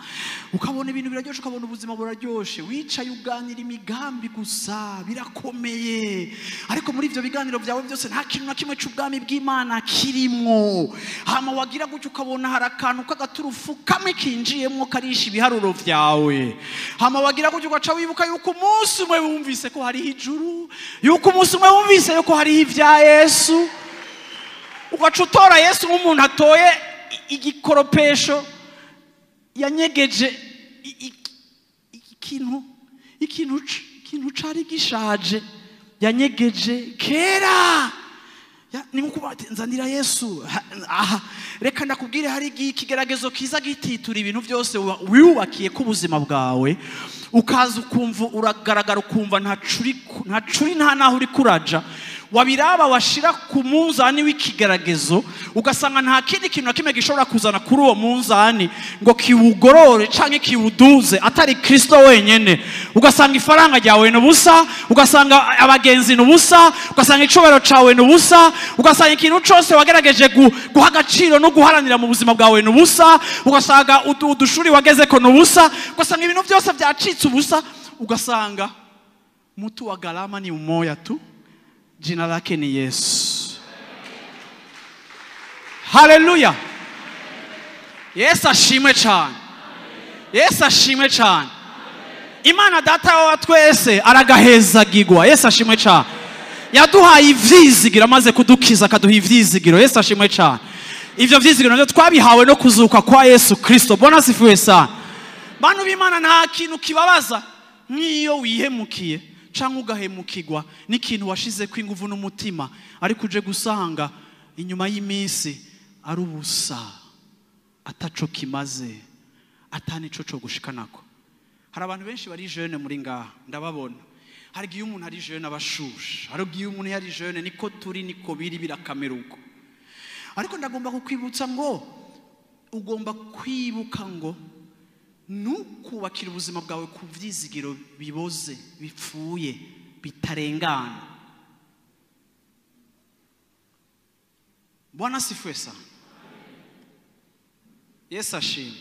ukabona ibintu biraryoshe, ukabona ubuzima buraryoshe, wicaye uganira imigambi gusa birakomeye, ariko muri ivyo biganiro byawe byose nta kintu na kimwe c'ubwami bw'Imana kirimwo. Hama wagira gutyo ukabona hari akantu k'agaturufu kamwe kinjiyemwo karisha ibiharuro vyawe. Hama wagira gutyo ugaca wibuka yuko umunsi umwe wumvise ko hariho ijuru, yuko umunsi umwe wumvise yuko hariho ivya Yesu, ugaca utora Yesu nk'umuntu atoye igikoropesho yanyegeje ikintu cari gishaje yanyegeje kera. Ni nkuko bati nzanira Yesu. Aha, reka ndakubwire, hari ikigeragezo kiza gititura ibintu byose wiyubakiye ku buzima bwawe, ukaza ukumva uragaragara, ukumva ntacuri nta naho uri kuraja, Wabiraba washira ku munzani w'ikigeragezo, ugasanga nta kindi kintu na kimwe gishobora kuzana kuri uwo munzani ngo kiwugorore canke kiwuduze atari Kristo wenyene. Ugasanga ifaranga ryawe ni ubusa, ugasanga abagenzi ni ubusa, ugasanga icubahiro cawe ni ubusa, ugasanga ikintu cose wagerageje guha agaciro no guharanira mu buzima bwawe ni ubusa, ugasanga udushuri wagezeko ni ubusa, ugasanga ibintu byose byacitse ubusa, ugasanga mtu wa gharama ni umoya tu, jina lake ni Yesu. Haleluya. Yesu ashimwe cyane. Yesu ashimwe cyane. Imana data wa twese aragahezagirwa. Yesu ashimwe cyane. Yaduhaye ivyizigiro, amaze kudukiza akaduha ivyizigiro. Yesu ashimwe cyane. Ivyo vyizigiro navyo twabihawe no kuzuka kwa Yesu Kristo. Bwana asifiwe sana. Bantu b'Imana, nta kintu kibabaza nk'iyo wihemukiye canke ugahemukirwa n'ikintu washizeko inguvu n'umutima, ariko uje gusanga inyuma y'iminsi ari ubusa, ataco kimaze, atanico co gushikanako. Hari abantu benshi bari jeune muri ngaha, ndababona. Hari igihe umuntu ari jeune abashusha, hari igihe umuntu yari jeune, niko turi, niko biri, birakamera uko. Ariko ndagomba kukwibutsa ngo ugomba kwibuka ngo ntukubakire ubuzima bwawe ku vyizigiro biboze, bipfuye, bitarengana. Bwana asifiwe sana. Yesu ashimwe.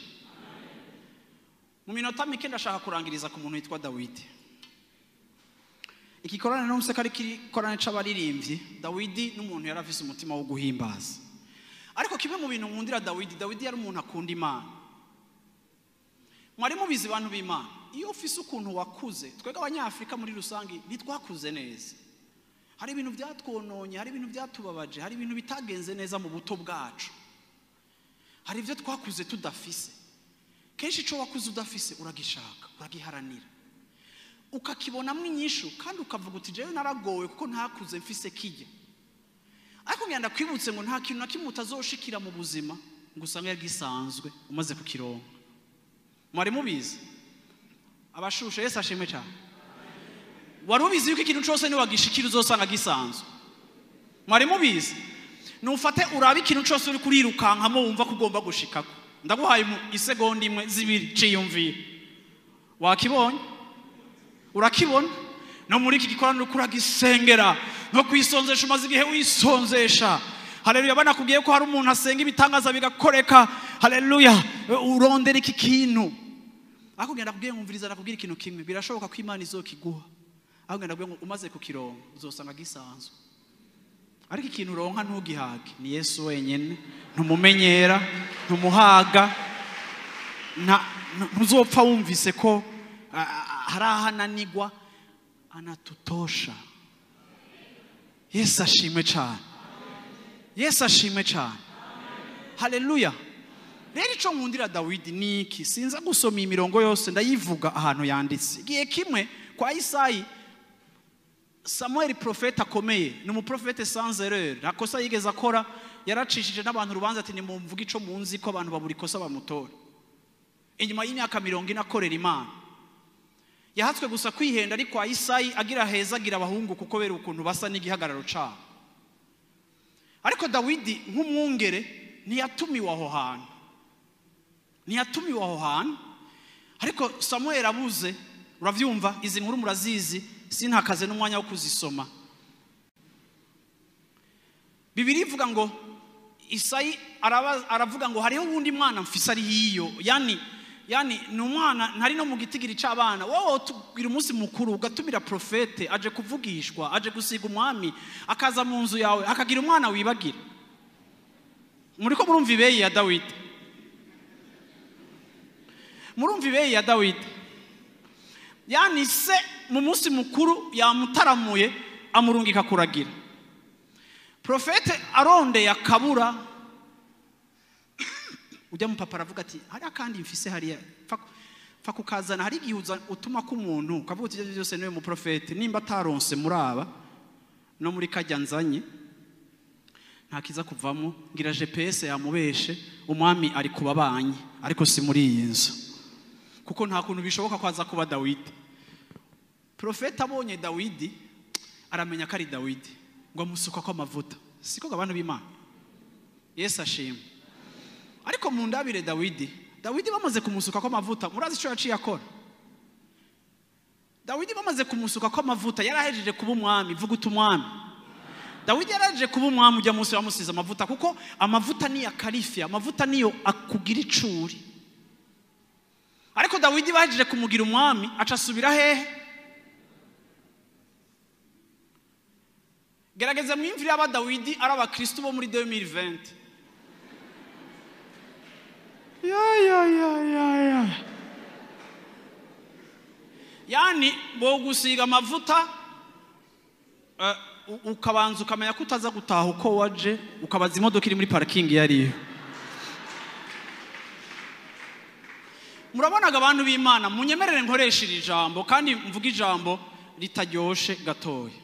Mu minota mike ndashaka kurangiriza ku muntu witwa Dawidi. Igikorane no museka ari igikorane c'abaririmbyi. Dawidi n'umuntu yari afise umutima wo guhimbaza. Ariko kimwe mu bintu nkundira Dawidi, Dawidi yari umuntu akunda Imana. Mwari mubizi bantu b'Imana, iyo ufise ukuntu wakuze, twebwe abanyafrika muri rusange ntitwakuze neza. Hari ibintu byatwononye, hari ibintu byatubabaje, hari ibintu bitagenze neza mu buto bwacu. Hari ibyo twakuze tudafise. Kenshi ico wakuze udafise uragishaka, uragiharanira, ukakibonamwo inyishu, kandi ukavuga uti jewe naragowe kuko ntakuze mfise kijya. Ariko ngenda kwibutse ngo nta kintu na kimwe utazoshikira mu buzima ngo usange yagisanzwe umaze kukironka. Mwari mubizi? Abashushe, Yesu ashimwe cyane. Wari ubizi yuko ikintu cyose niwagishikira uzosanga gisanzwe? Mwari mubizi? Nufate urabe ikintu cyose uri kurirukankamo wumva ko ugomba gushikako. Ndaguhaye isegonda imwe, zibiri, ciyumviye. Wakibonye? Urakibona? No muri iki gikorano uriko uragisengera, no kwisonzesha umaze igihe wisonzesha. Haleluya, banakubwiye ko hari umuntu asenga ibitangaza bigakoreka. Haleluya, urondera iki kintu. Ariko ngenda kubwiye ngumviriza, nakubwira ikintu kimwe, birashoboka ko Imana izokiguha. Ariko ngenda kubwiye ngo umaze kukironka uzosanga gisanzwe. Ariko ikintu uronka ntugihage, ni Yesu wenyene, ntumumenyera, ntumuhaga, ntuzopfa wumvise ko hari ahananigwa, anatutosha. Yesu ashimwe cyane. Yesu ashimwe cyane. Haleluya. Rero ico nkundira Dawidi ni iki? Sinza gusoma imirongo yose, ndayivuga ahantu yanditse. Igihe kimwe kwa Isayi, Samuel profete akomeye, ni umuprofete sans erreur, nta kosa yigeze akora, yaracishije n'abantu urubanza ati nimumvuge ico munzi ko abantu babura ikosa bamutora. Inyuma y'imyaka 40 akorera Imana, yahatswe gusa kwihenda, ariko kwa Isayi agira heza agira abahungu kuko bera ukuntu basa n'igihagararo cabo. Ariko Dawidi nk'umwungere ntiyatumiwe aho hantu. Ntiyatumiwe aho hantu. Ariko Samuel abuze, uravyumva, izi nkuru murazizi, sintakaze n'umwanya wo kuzisoma. Bibiliya ivuga ngo Isayi aravuga ngo hariho uwundi mwana mfise ari hiyo, yani ni umwana ntari no mu gitigiri c'abana. Wowe tugira umunsi mukuru ugatumira profete aje kuvugishwa, aje gusiga umwami, akaza mu nzu yawe akagira umwana wibagira. Muriko murumva ibeyi ya Dawidi. Murumva ibeyi ya Dawidi. Yani se mu munsi mukuru yamutaramuye amurungika kuragira. Profete aronde yakabura, ujya mu papa aravuga ati hari akandi mfise hariya, pfa kukazana. Hari igihe utuma ku muntu ukavuga uti ibyo byose niwe mu profete, nimba ataronse muri aba no muri kajya nzanye ntakiza kuvamo, ngira GPS yamubeshe, umwami ari kubabanye ariko si muri iyi nzu, kuko nta kuntu bishoboka ko aza kuba Dawidi. Profete abonye Dawidi aramenya ko ari Dawidi. Ngo amusuka ko amavuta. Siko abantu b'Imana. Yesu ashimwe. Ariko mu ndabire Dawidi, Dawidi bamaze kumusuka ko amavuta, murazi ico yaciye akora? Dawidi bamaze kumusuka ko amavuta, yarahejeje kuba umwami, vuga uti umwami. Dawidi yarahejeje kuba umwami ujya munsi bamusize amavuta, kuko amavuta ni akarifia, amavuta niyo akugira icuri. Ariko Dawidi bahejeje kumugira umwami, aca asubira hehe? Gerageza mwimvire aba Dawidi ari abakristo bo muri 2020. Ya ya ya ya ya. Yani bo gusiga amavuta ukabanza ukamenya ko utaza gutaha uko waje, ukabaza imodoka iri muri parking yariyo. Murabonaga abantu b'Imana, munyemerere nkoresha iri jambo kandi mvuga ijambo ritaryoshe gatoya.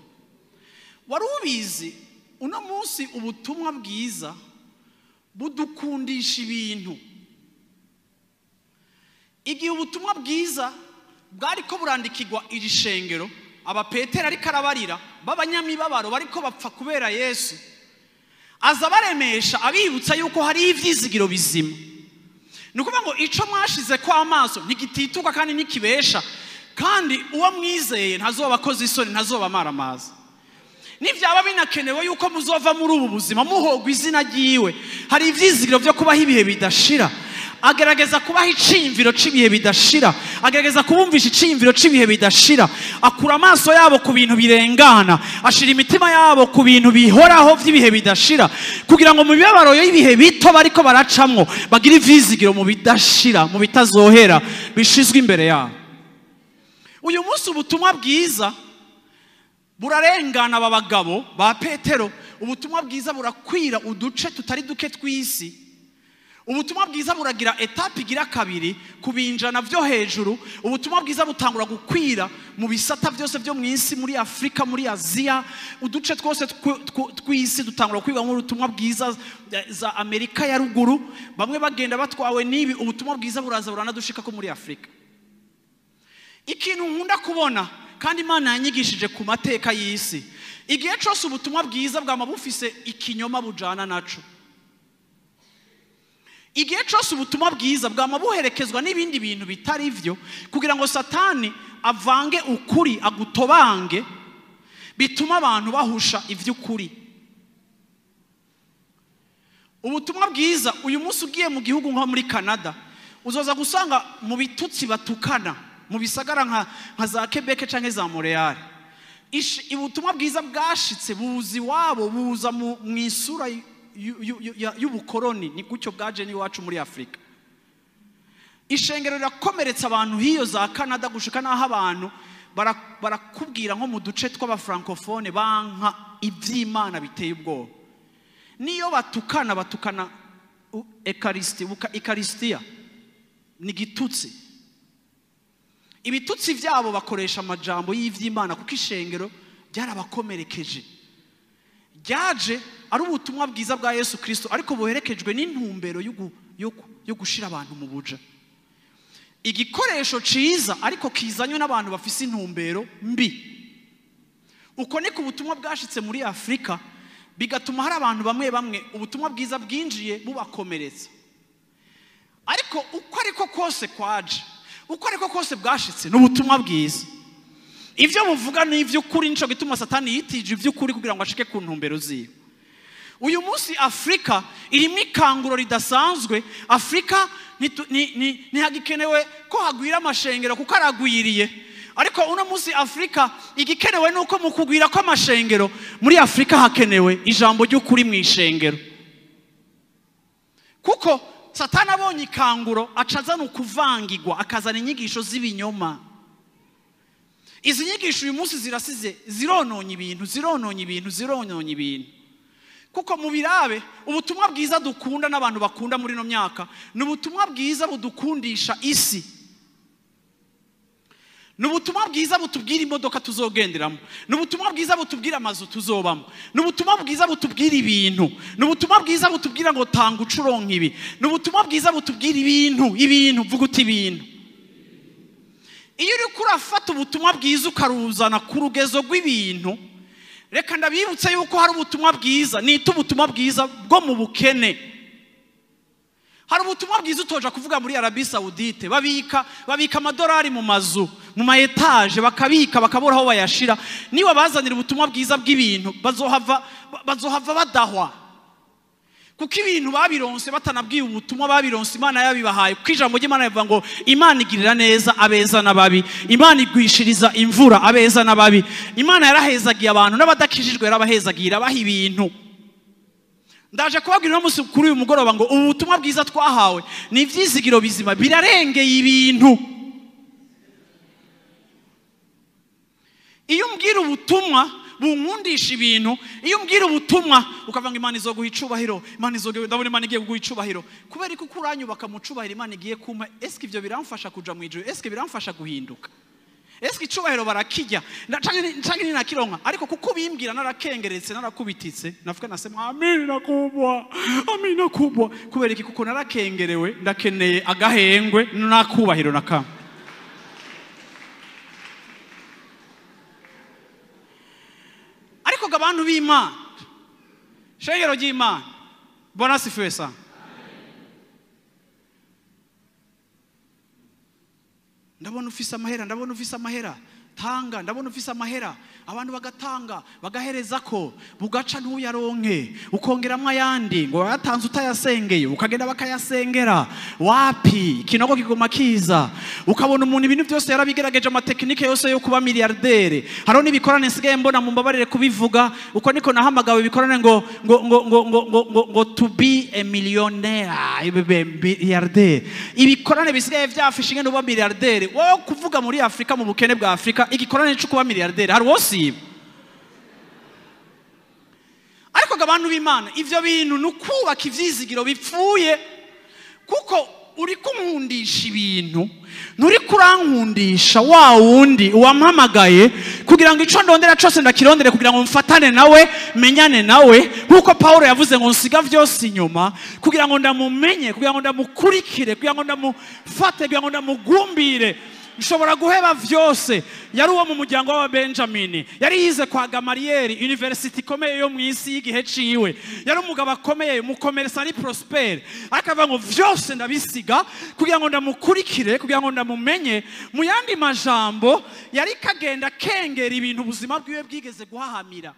Wari ubizi uno munsi ubutumwa bwiza budukundisha ibintu. Igihe ubutumwa bwiza bwariko burandikirwa iri shengero, abapetero ariko arabarira b'abanyamibabaro bariko bapfa kubera Yesu, aza baremesha abibutsa yuko hari ivyizigiro bizima. Ni ukuvuga ngo ico mwashize ko amaso ntigitituka kandi ntikibesha, kandi uwo mwizeye ntazoba akoze isoni, ntazoba amaramaza. Nivyaba binakenewe yuko muzova muri ubu buzima muhogwa izina ryiwe, hari ivyizigiro vyo kubaho ibihe bidashira. Agerageza kubaha iciyumviro c'ibihe bidashira, agerageza kubumvisha iciyumviro c'ibihe bidashira. Akura amaso yabo ku bintu birengana, ashira imitima yabo ku bintu bihoraho vy'ibihe bidashira, kugira ngo mu bibabaro y'ibihe bito bariko baracamwo bagire ivyizigiro mu bidashira, mu bitazohera bishizwe imbere yabo. Uyu munsi ubutumwa bwiza burarengana aba bagabo ba Petero, ubutumwa bwiza burakwira uduce tutari duke tw'isi. Ubutumwa bwiza buragira etape igira kabiri kubinjana vyo hejuru. Ubutumwa bwiza butangura gukwira mu bisata byose byo mu isi, muri Afrika, muri Aziya, uduce twose tw'isi dutangura kwigwa mu ubutumwa bwiza za Amerika ya ruguru. Bamwe bagenda batwawe nibi, ubutumwa bwiza buraza buranadushika ko muri Afrika. Ikintu nkunda kubona kandi Imana yanyigishije ku mateka y'isi, igihe cyose ubutumwa bwiza bwama bufise ikinyoma bujana naco. Igihe cyose ubutumwa bwiza bwama buherekezwa n'ibindi bintu bitari vyo, kugira ngo Satani avange ukuri agutobange, bituma abantu bahusha ivy'ukuri. Ubutumwa bwiza uyu munsi ugiye mu gihugu nko muri Canada, uzoza gusanga mu bitutsi batukana mu bisagara nka za Quebec canke za Montreal. Ubutumwa bwiza bwashitse buzi wabo, buza mu isura y'ubukoroni. Ni gutyo bwaje n'iwacu muri Afrika. Ishengero rirakomeretsa abantu hiyo za Canada, gushika naho abantu barakubwira nko mu duce tw'abafrancophone banka ivy'Imana biteye ubwoba. Niyo batukana batukana Eucharistia ni gitutsi. Ibitutsi vyabo bakoresha amajambo y'ivy'Imana, kuko ishengero ryarabakomerekeje. Ryaje ari ubutumwa bwiza bwa Yesu Kristo, ariko buherekejwe n'intumbero yo gushira abantu mu buja. Igikoresho ciza ariko kizanywe n'abantu bafise intumbero mbi. Uko niko ubutumwa bwashitse muri Afrika, bigatuma hari abantu bamwe bamwe ubutumwa bwiza bwinjiye bubakomeretsa. Ariko uko ariko kose kwaje, uko ariko kose bwashitse, n'ubutumwa bwiza. Ivyo buvuga ni ivy'ukuri, nico gituma Satani yitije ivy'ukuri kugira ngo ashike ku ntumbero ziwe. Uyu munsi Afrika irimo ikanguro ridasanzwe. Afrika ntihagikenewe ko hagwira amashengero kuko aragwiriye. Ariko uno munsi Afrika igikenewe nuko mu kugwira kw'amashengero muri Afrika hakenewe ijambo ry'ukuri mu ishengero. Kuko Satani abonye ikanguro acazana ukuvangirwa, akazana inyigisho z'ibinyoma. Izi nyigisho uyu munsi zirasize, zirononye ibintu, zirononye ibintu, zirononye ibintu. Kuko mu birabe ubutumwa bwiza dukunda n'abantu bakunda muri no myaka ni ubutumwa bwiza budukundisha isi. Ni ubutumwa bwiza butubwira imodoka tuzogenderamo, ni ubutumwa bwiza butubwira amazu tuzobamo, ni ubutumwa bwiza butubwira ibintu, ni ubutumwa bwiza butubwira ngo tanga ucuronka ibi, ni ubutumwa bwiza butubwira ibintu, ibintu, vuga uti ibintu. Iyo uriko urafata ubutumwa bwiza ukaruzana ku rugezo rw'ibintu, Reka ndabibutse yuko hari ubutumwa bwiza, nita ubutumwa bwiza bwo mu bukene. Hari ubutumwa bwiza utoja kuvuga muri Arabie Saoudite, babika amadolari mu mazu, mu ma etage, bakabika bakabura aho bayashira. Niba bazanira ubutumwa bwiza bw'ibintu bazohava badahwa, kuko ibintu babironse batanabwiye ubutumwa, babironse Imana yabibahaye. Kuko ijambo ry'Imana rivuga ngo Imana igirira neza abeza n'ababi, Imana igwishiriza imvura abeza n'ababi. Imana yarahezagiye abantu n'abadakijijwe, yarabahezagiye, irabaha ibintu. Ndaje kubabwira uno munsi kuri uyu mugoroba ngo ubu butumwa bwiza twahawe ni ivyizigiro bizima, birarengeye ibintu. Iyo umbwira ubutumwa bunkundisha ibintu, iyo umbwira ubutumwa ukavuga ngo Imana izoguha icubahiro, Imana izoguha, ndabona Imana igiye kuguha icubahiro, kubera ko uranyubaka mu cubahiro Imana igiye kumpa, eske ivyo biramfasha kuja mu ijuru? Eske biramfasha guhinduka? Eske icubahiro barakijya canke ninakironka? Ariko kuko bimbwira narakengeretse, narakubititse, navuga nasema amina kubwa, amina kubwa. Kubera iki? Kuko narakengerewe, ndakeneye agahengwe nakubahiro nakama. Ariko abantu b'Imana, shengero ry'Imana, Bwana asifiwe sana. Ndabona ufise amahera, ndabona ufise amahera, tanga, ndabona ufise amahera. Abantu bagatanga, bagahereza ko bugaca ntuyaronke, ukongeramwo ayandi ngo wayatanze utayasengeye, ukagenda bakayasengera. Wapi, ikinogo kiguma kiza. Ukabona umuntu ibintu byose yarabigerageje, amatekinike yose yo kuba milliardaire. Hariho n'ibikorane nsigaye mbona, mumbabarire kubivuga, uko niko nahamagawe, ibikorane ngo ngo ngo ngo ngo ngo ngo ngo to be a millionaire, milliardaire. Ibikorane bisigaye vyafishe ingene uba milliardaire. Wowe kuvuga muri Afrika, mu bukene bwa Afrika, igikorane cyo kuba milliardaire hari wosiba. Ariko abantu b'Imana, ivyo bintu nukubaka ivyizigiro bipfuye, kuko uri kunkundisha ibintu, nturi kurankundisha wa wundi wampamagaye kugira ngo ico ndondera cose ndakirondere, kugira ngo mfatane nawe, menyane nawe, nkuko Paulo yavuze ngo nsiga vyose inyuma kugira ngo ndamumenye, kugira ngo ndamukurikire, kugira ngo ndamufate, kugira ngo ndamugumbire. Nshobora guheba vyose. Yari uwo mu muryango wa Benjamin, yari yize kwa Gamaliel, university ikomeye yo mu isi y'igihe ciwe, yari umugabo akomeye, umukomersa ari prosper. Akavuga ngo vyose ndabisiga kugira ngo ndamukurikire, kugira ngo ndamumenye. Mu yandi majambo, yari kagenda kengera ibintu ubuzima bwiwe bwigeze guhahamira.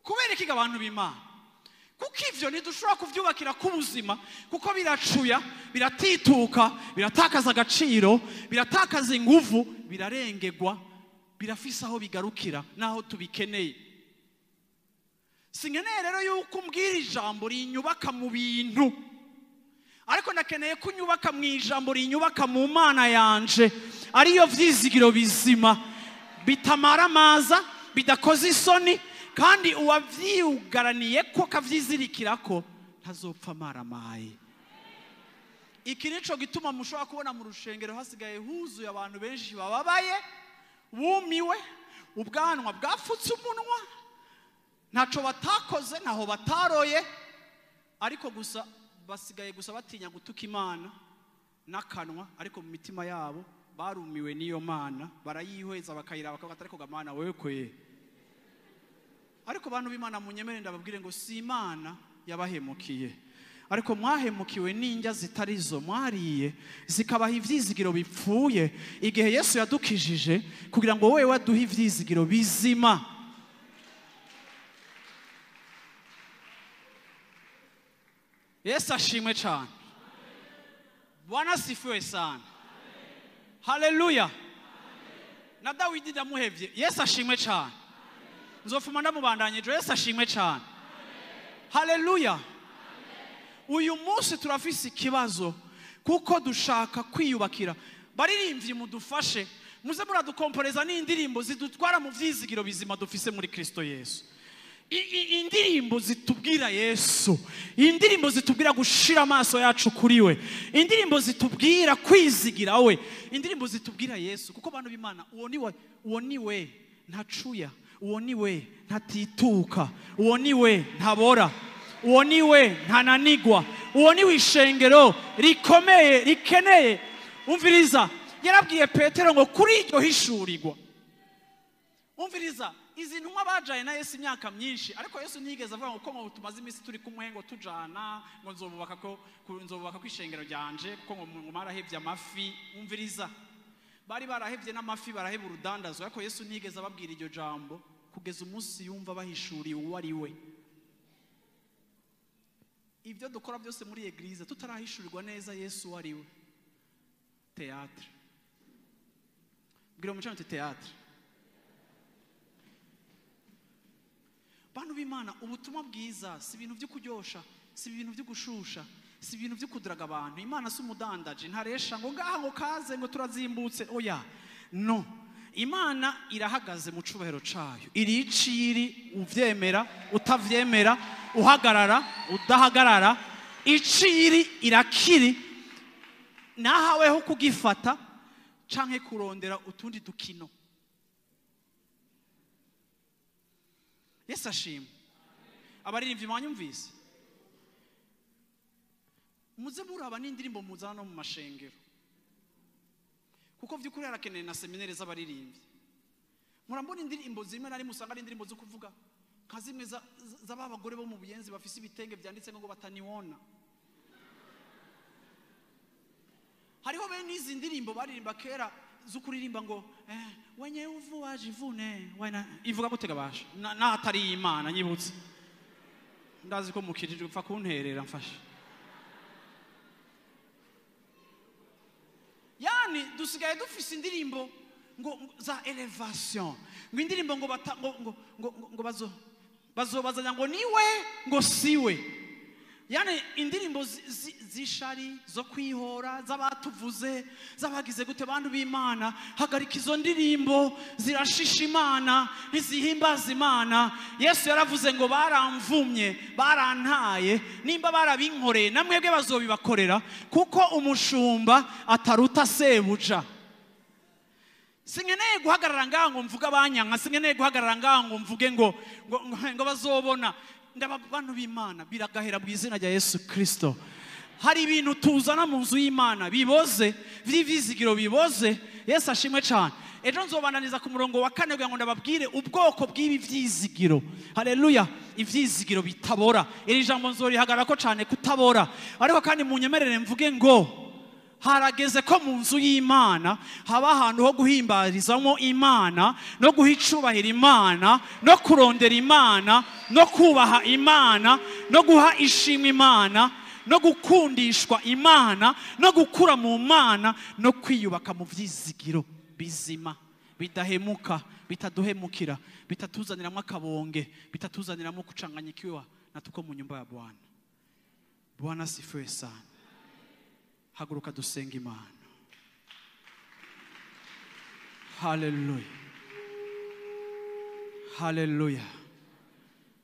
Kubera iki abantu b'Imana? Kuko ivyo ntidushobora kuvyubakira ku buzima, kuko biracuya, biratituka, biratakaza agaciro, biratakaza inguvu, birarengegwa, birafise aho bigarukira naho tubikeneye. Sinkeneye rero yuko umbwira ijambo rinyubaka mu bintu, ariko ndakeneye ko unyubaka mu ijambo rinyubaka mu Mana yanje, ariyo vyizigiro bizima, bitamaramaza, bidakoze isoni, kandi uwavyugaraniye ko kavyizirikirako ntazopfa maramaye. Iki nico gituma mushobora kubona mu rushengero hasigaye huzuye abantu benshi bababaye, bumiwe, ubwanwa bwapfutse umunwa, ntaco batakoze, ntaho bataroye, ariko gusa basigaye gusa batinya gutuka Imana n'akanwa, ariko mu mitima yabo barumiwe n'iyo Mana, barayihweza bakayiraba bakavuga ariko Mana wewe kweye. Ariko bantu b'Imana munyemere ndababwire ngo si Imana yabahemukiye, ariko mwahemukiwe n'indya zitarizo mwariye, zikabaha ivyizigiro bipfuye. Igihe Yesu yadukijije kugira ngo wewe aduhe ivyizigiro bizima. Yesu ashimwe cyane. Bwana asifiwe sana. Haleluya. Na Dawidi ndamuhevye. Yesu ashimwe cyane. Nzofuma ndamubandanyije. Yesu ashimwe cyane. Haleluya. Uyu munsi turafise ikibazo kuko dushaka kwiyubakira. Baririmbyi mudufashe, muze muradukomporeza n'indirimbo zidutwara mu vyizigiro bizima dufise muri Kristo Yesu. Indirimbo zitubwira Yesu, indirimbo zitubwira gushira amaso yacu kuri we, indirimbo zitubwira kwizigira we, indirimbo zitubwira Yesu. Kuko bantu b'Imana, uwo ni we ntacuya, uwo ni we ntatituka, uwo ni we ntabora, uwo ni we ntananigwa, uwo ni wishengero rikomeye rikeneye. Umviriza, yarabwiye Petero ngo kuri iryo hishurirwa. Umviriza, izi ntumwa bajaye na Yesu imyaka myinshi, ariko Yesu ntiyigeze avuga ngo ko ngo tumaze iminsi turi kumwe ngo tujana, ngo nzobubaka ko nzobubaka kwishengero ryanje, kuko ngo marahevye amafi. Umviriza, bari barahevye n'amafi, baraheba urudandazwa, ariko Yesu ntiyigeze ababwira iryo jambo kugeza umunsi yumva bahishuriye uwo ari we. Ibyo dukora byose muri eglise tutarahishurirwa neza Yesu uwo ari we, théâtre. Bwira umucano uti théâtre. Bantu b'Imana, ubutumwa bwiza si ibintu byo kuryosha, si ibintu byo gushusha, si ibintu byo kuduraga abantu. Imana si umudandaji, ntaresha ngo ngaha ngo kaze ngo turazimbutse. Oya, no. Imana irahagaze mu cubahiro cayo, iri iciri, uvyemera utavyemera, uhagarara udahagarara, iciri irakiri, nahaweho kugifata canke kurondera utundi dukino. Yesu ashimwe. Abaririmbyi mwanyumvise, muze muraba n'indirimbo muzana no mu mashengero, kuko vy'ukuri harakeneye na seminere z'abaririmbyi. Murambona indirimbo zimwe nari musanga ari indirimbo zo kuvuga nka zimwe z'abagore bo mu buyenzi bafise ibitenge vyanditse ngo bataniwona. Hariho bene izi ndirimbo baririmba kera zo kuririmba ngo wenye uvu wajivune wena, ivuga gutega basha na atari Imana nyibutse. Ndazi ko mukijijwe, upfa kunterera mfasha. Yani dusigaye dufise indirimbo ngo za elevation, ngo indirimbo ngo bata, ngo ngo ngo ngo bazo bazobazanya ngo niwe ngo siwe. Yani indirimbo zishari zo kwihora z'abatuvuze z'abagize gute. Bantu b'Imana, hagarika izo ndirimbo, zirashisha Imana, ntizihimbaza Imana. Yesu yaravuze ngo baramvumye, barantaye, nimba barabinkoreye namwebwe bazobibakorera, kuko umushumba ataruta sebuja. Sinkeneye guhagarara ngaho ngo mvuge abanyanka, sinkeneye guhagarara ngaho ngo mvuge ngo ngo bazobona. Ndaba bantu b'Imana, biragahera mu izina rya Yesu Kristo. Hari ibintu tuzana mu nzu y'Imana biboze, vy'ivizigiro biboze. Yesu ashimwe cyane. Ejo nzobananiza ku murongo wa 4 kugira ngo ndababwire ubwoko bw'ibi vyizigiro. Haleluya, ivyizigiro bitabora. Iri jambo nzorihagarara ko cyane, kutabora. Ariko kandi munyemerere mvuge ngo harageze ko mu nzu y'Imana haba ahantu ho guhimbarizamo Imana, no guha icubahiro Imana, no kurondera Imana, no kubaha Imana, no guha ishimwe Imana, no gukundishwa Imana, no gukura mu Mana, no kwiyubaka mu vyizigiro bizima bidahemuka, bitaduhemukira, bitatuzaniramo akabonge, bitatuzaniramo kucanganyikiwa na tuko mu nyumba ya Bwana. Bwana sifiwe sana. Haguruka dusenge Imana. Haleluya, haleluya,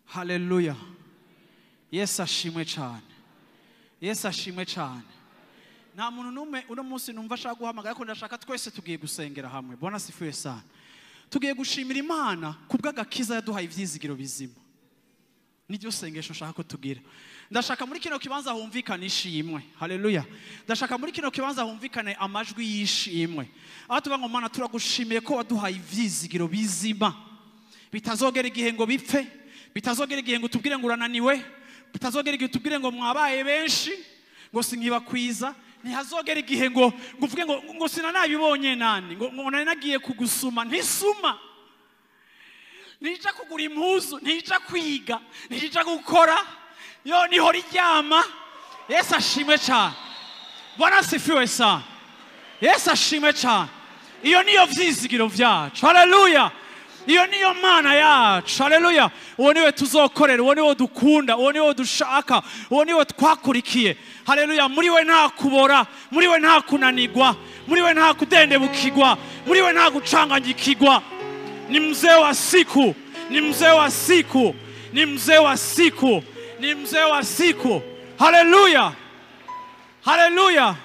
haleluya. Yesu ashimwe cyane, Yesu ashimwe cyane. Nta muntu n'umwe uno munsi numva ashaka guhamagara, ariko ndashaka twese tugiye gusengera hamwe. Bwana sifiwe sana. Tugiye gushimira Imana kubw'agakiza yaduhaye ivyizigiro bizima. Niryo sengesho nshaka ko tugira. Ndashaka muri kino kibanza humvikane ishimwe. Haleluya. Ndashaka muri kino kibanza humvikane amajwi y'ishimwe. Aho tuvuga ngo Mana turagushimiye ko waduhaye ivyizigiro bizima, bitazogera igihe ngo bipfe, bitazogera igihe ngo tubwire ngo urananiwe, bitazogera igihe tubwire ngo mwabaye benshi ngo sinkibakwiza, ntihazogera igihe ngo uvuge ngo sinanabibonye nani, ngo nari nagiye kugusuma ntisuma, ntija kugura impuzu, ntija kwiga, ntija gukora, yo niho riryama. Yesu ashimwe cyane. Bwana sifiwe sana. Yesu ashimwe cyane. Iyo niyo vyizigiro vyacu. Haleluya. Iyo niyo Mana yacu. Haleluya. Uwo niwe tuzokorera, uwo niwe dukunda, uwo niwe dushaka, uwo niwe twakurikiye. Haleluya. Muri we nta kubora, muri we nta kunanigwa, muri we nta kudendebukirwa, muri we nta gucanganyikirwa. Ni mzee wa siku, ni mzee wa siku, ni mzee wa siku, ni mzee wa siku. Haleluya, haleluya.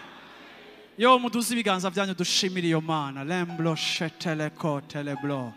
Yo muduze ibiganza byanyu dushimire iyo Mana. Lemblo sheteleko teleblo.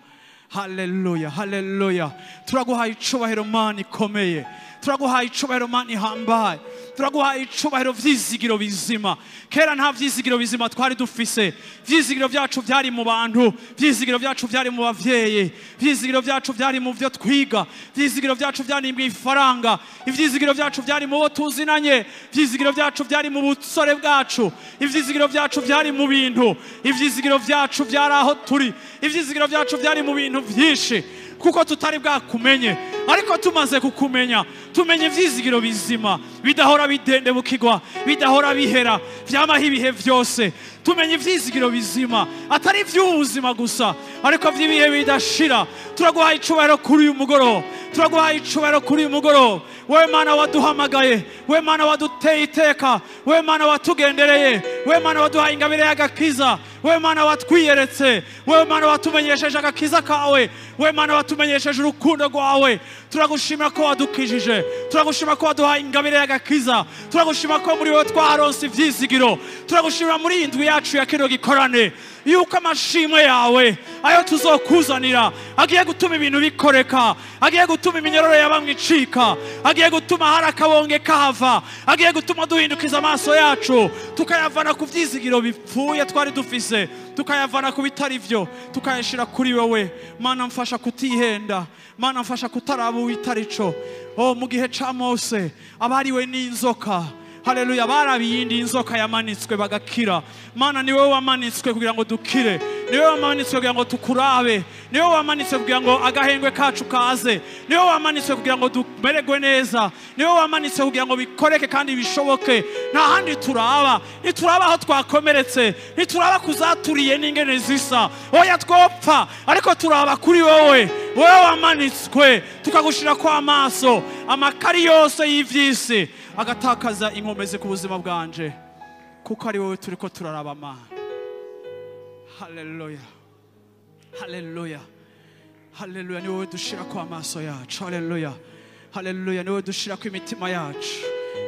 Haleluya, haleluya. Turaguhaye icubahiro Mana ikomeye. Turaguhaye icubahiro Mana ihambaye, turaguhaye icubahiro vyizigiro bizima. Kera nta vyizigiro bizima twari dufise. Vyizigiro vyacu vyari mu bantu, vyizigiro vyacu vyari mu bavyeyi, vyizigiro vyacu vyari mu vyo twiga, vyizigiro vyacu vyari mu ifaranga, ivyizigiro vyacu vyari mu bo tuzinanye, ivyizigiro vyacu vyari mu busore bwacu, ivyizigiro vyacu vyari mu bintu, ivyizigiro vyacu vyari aho turi, ivyizigiro vyacu vyari mu bintu vyinshi, kuko tutari bwakumenye. Ariko tumaze kukumenya, tumenye ivyizigiro bizima bidahora bidendebukirwa, bidahora bihera, vyamaho ibihe vyose. Tumenye ivyizigiro bizima atari ivy'ubuzima gusa, ariko vy'ibihe bidashira. Turaguhaye icubahiro kuri uyu mugoroba, turaguhaye icubahiro kuri uyu mugoroba. Wewe Mana waduhamagaye, wewe Mana waduteye iteka, wewe Mana watugendereye, wewe Mana waduhaye ingabire y'agakiza, wewe Mana watwiyeretse, wewe Mana watumenyesheje agakiza kawe, wewe Mana watumenyesheje urukundo rwawe. Turagushima ko wadukijije, turagushima ko waduhaye ingabire y'agakiza, turagushima ko muri wewe twaronse ivyizigiro, turagushima muri iyi ndwi yacu ya kino gikorane yuko amashimwe yawe ayo tuzokuzanira agiye gutuma ibintu bikoreka, agiye gutuma iminyororo ya bamwe icika, agiye gutuma hari akabonge kahava, agiye gutuma duhindukiza amaso yacu tukayavana ku vyizigiro bipfuye twari dufise, tukayavana ku bitari vyo, tukayashira kuri wewe. Mana mfasha kutihenda, Mana mfasha kutaraba uwitarico. Oh, mu gihe ca Mose abariwe n'inzoka, haleluya, barabiye iyindi inzoka yamanitswe bagakira. Mana ni wewe wamanitswe kugira ngo dukire, ni wewe wamanitswe kugira ngo tukurabe, ni wewe wamanitswe kugira ngo agahengwe kacu kaze, ni wewe wamanitswe kugira ngo dumererwe neza, ni wewe wamanitswe kugira ngo bikoreke kandi bishoboke. Nta handi turaba, ntituraba aho twakomeretse, ntituraba kuzaturiye n'ingene zisa, oya twopfa, ariko turaba kuri wowe, wowe wamanitswe, tukagushira kwa amaso amakari yose y'ivyisi agatakaza inkomezi ku buzima bwanje, kuko ari wowe turiko turaraba Mana. Haleluya, haleluya, haleluya. Ni wowe dushira kwa amaso yacu. Haleluya, haleluya. Ni wowe dushira ku imitima yacu,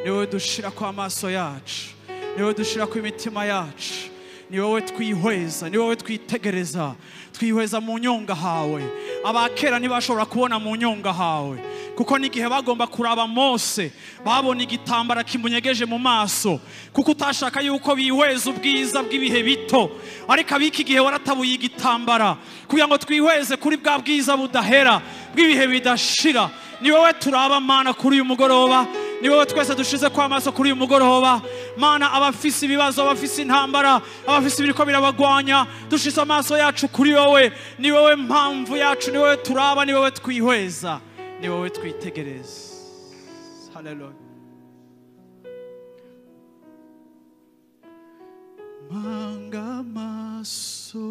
ni wowe dushira kwa amaso yacu, ni wowe dushira ku imitima yacu, ni wowe twihweza, ni wowe twitegereza, twihweza mu nyonga hawe. Abakera ntibashobora kubona mu nyonga hawe, kuko n'igihe bagomba kuraba Mose babona igitambara kimunyegeje mu maso, kuko utashaka yuko bihweza ubwiza bw'ibihe bito. Ariko abiki gihe waratabuye igitambara kugira ngo twihweze kuri bwa bwiza budahera bw'ibihe bidashira. Ni wowe turaba Mana kuri uyu mugoroba, ni wowe twese dushize kwa amaso kuri uyu mugoroba. Mana, abafise ibibazo, abafise intambara, abafise ibiriko birabagwanya, dushize amaso yacu kuri wowe. Ni wowe mpamvu yacu, ni wowe turaba, ni wowe twihweza, ni wowe twitegereza. Haleluya. Manga amaso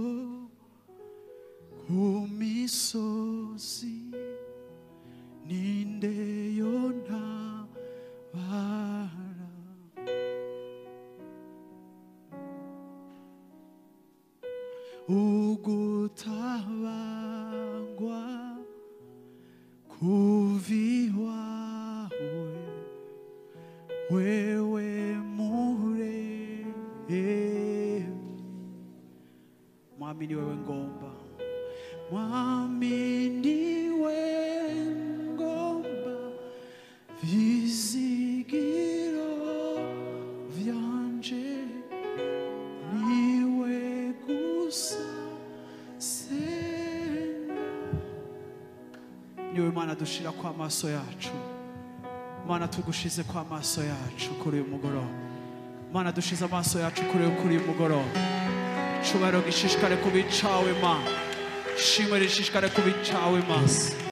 ku misozi, ninde yontabara, ugutabagwa kuva iwawe, wewe muremyi. Mwami ni wewe ngomba, Mwami ni ngomba, vyizigiro vyanje niwe gusa senga. Niwe Mana dushira kwa amaso yacu, Mana tugushize kwa amaso yacu kuri uyu mugoroba. Mana dushize amaso yacu kuri uyu mugoroba. Icubahiro gishishikare kuba icawe Mana, ishimwe rishishikare kuba icawe Mana.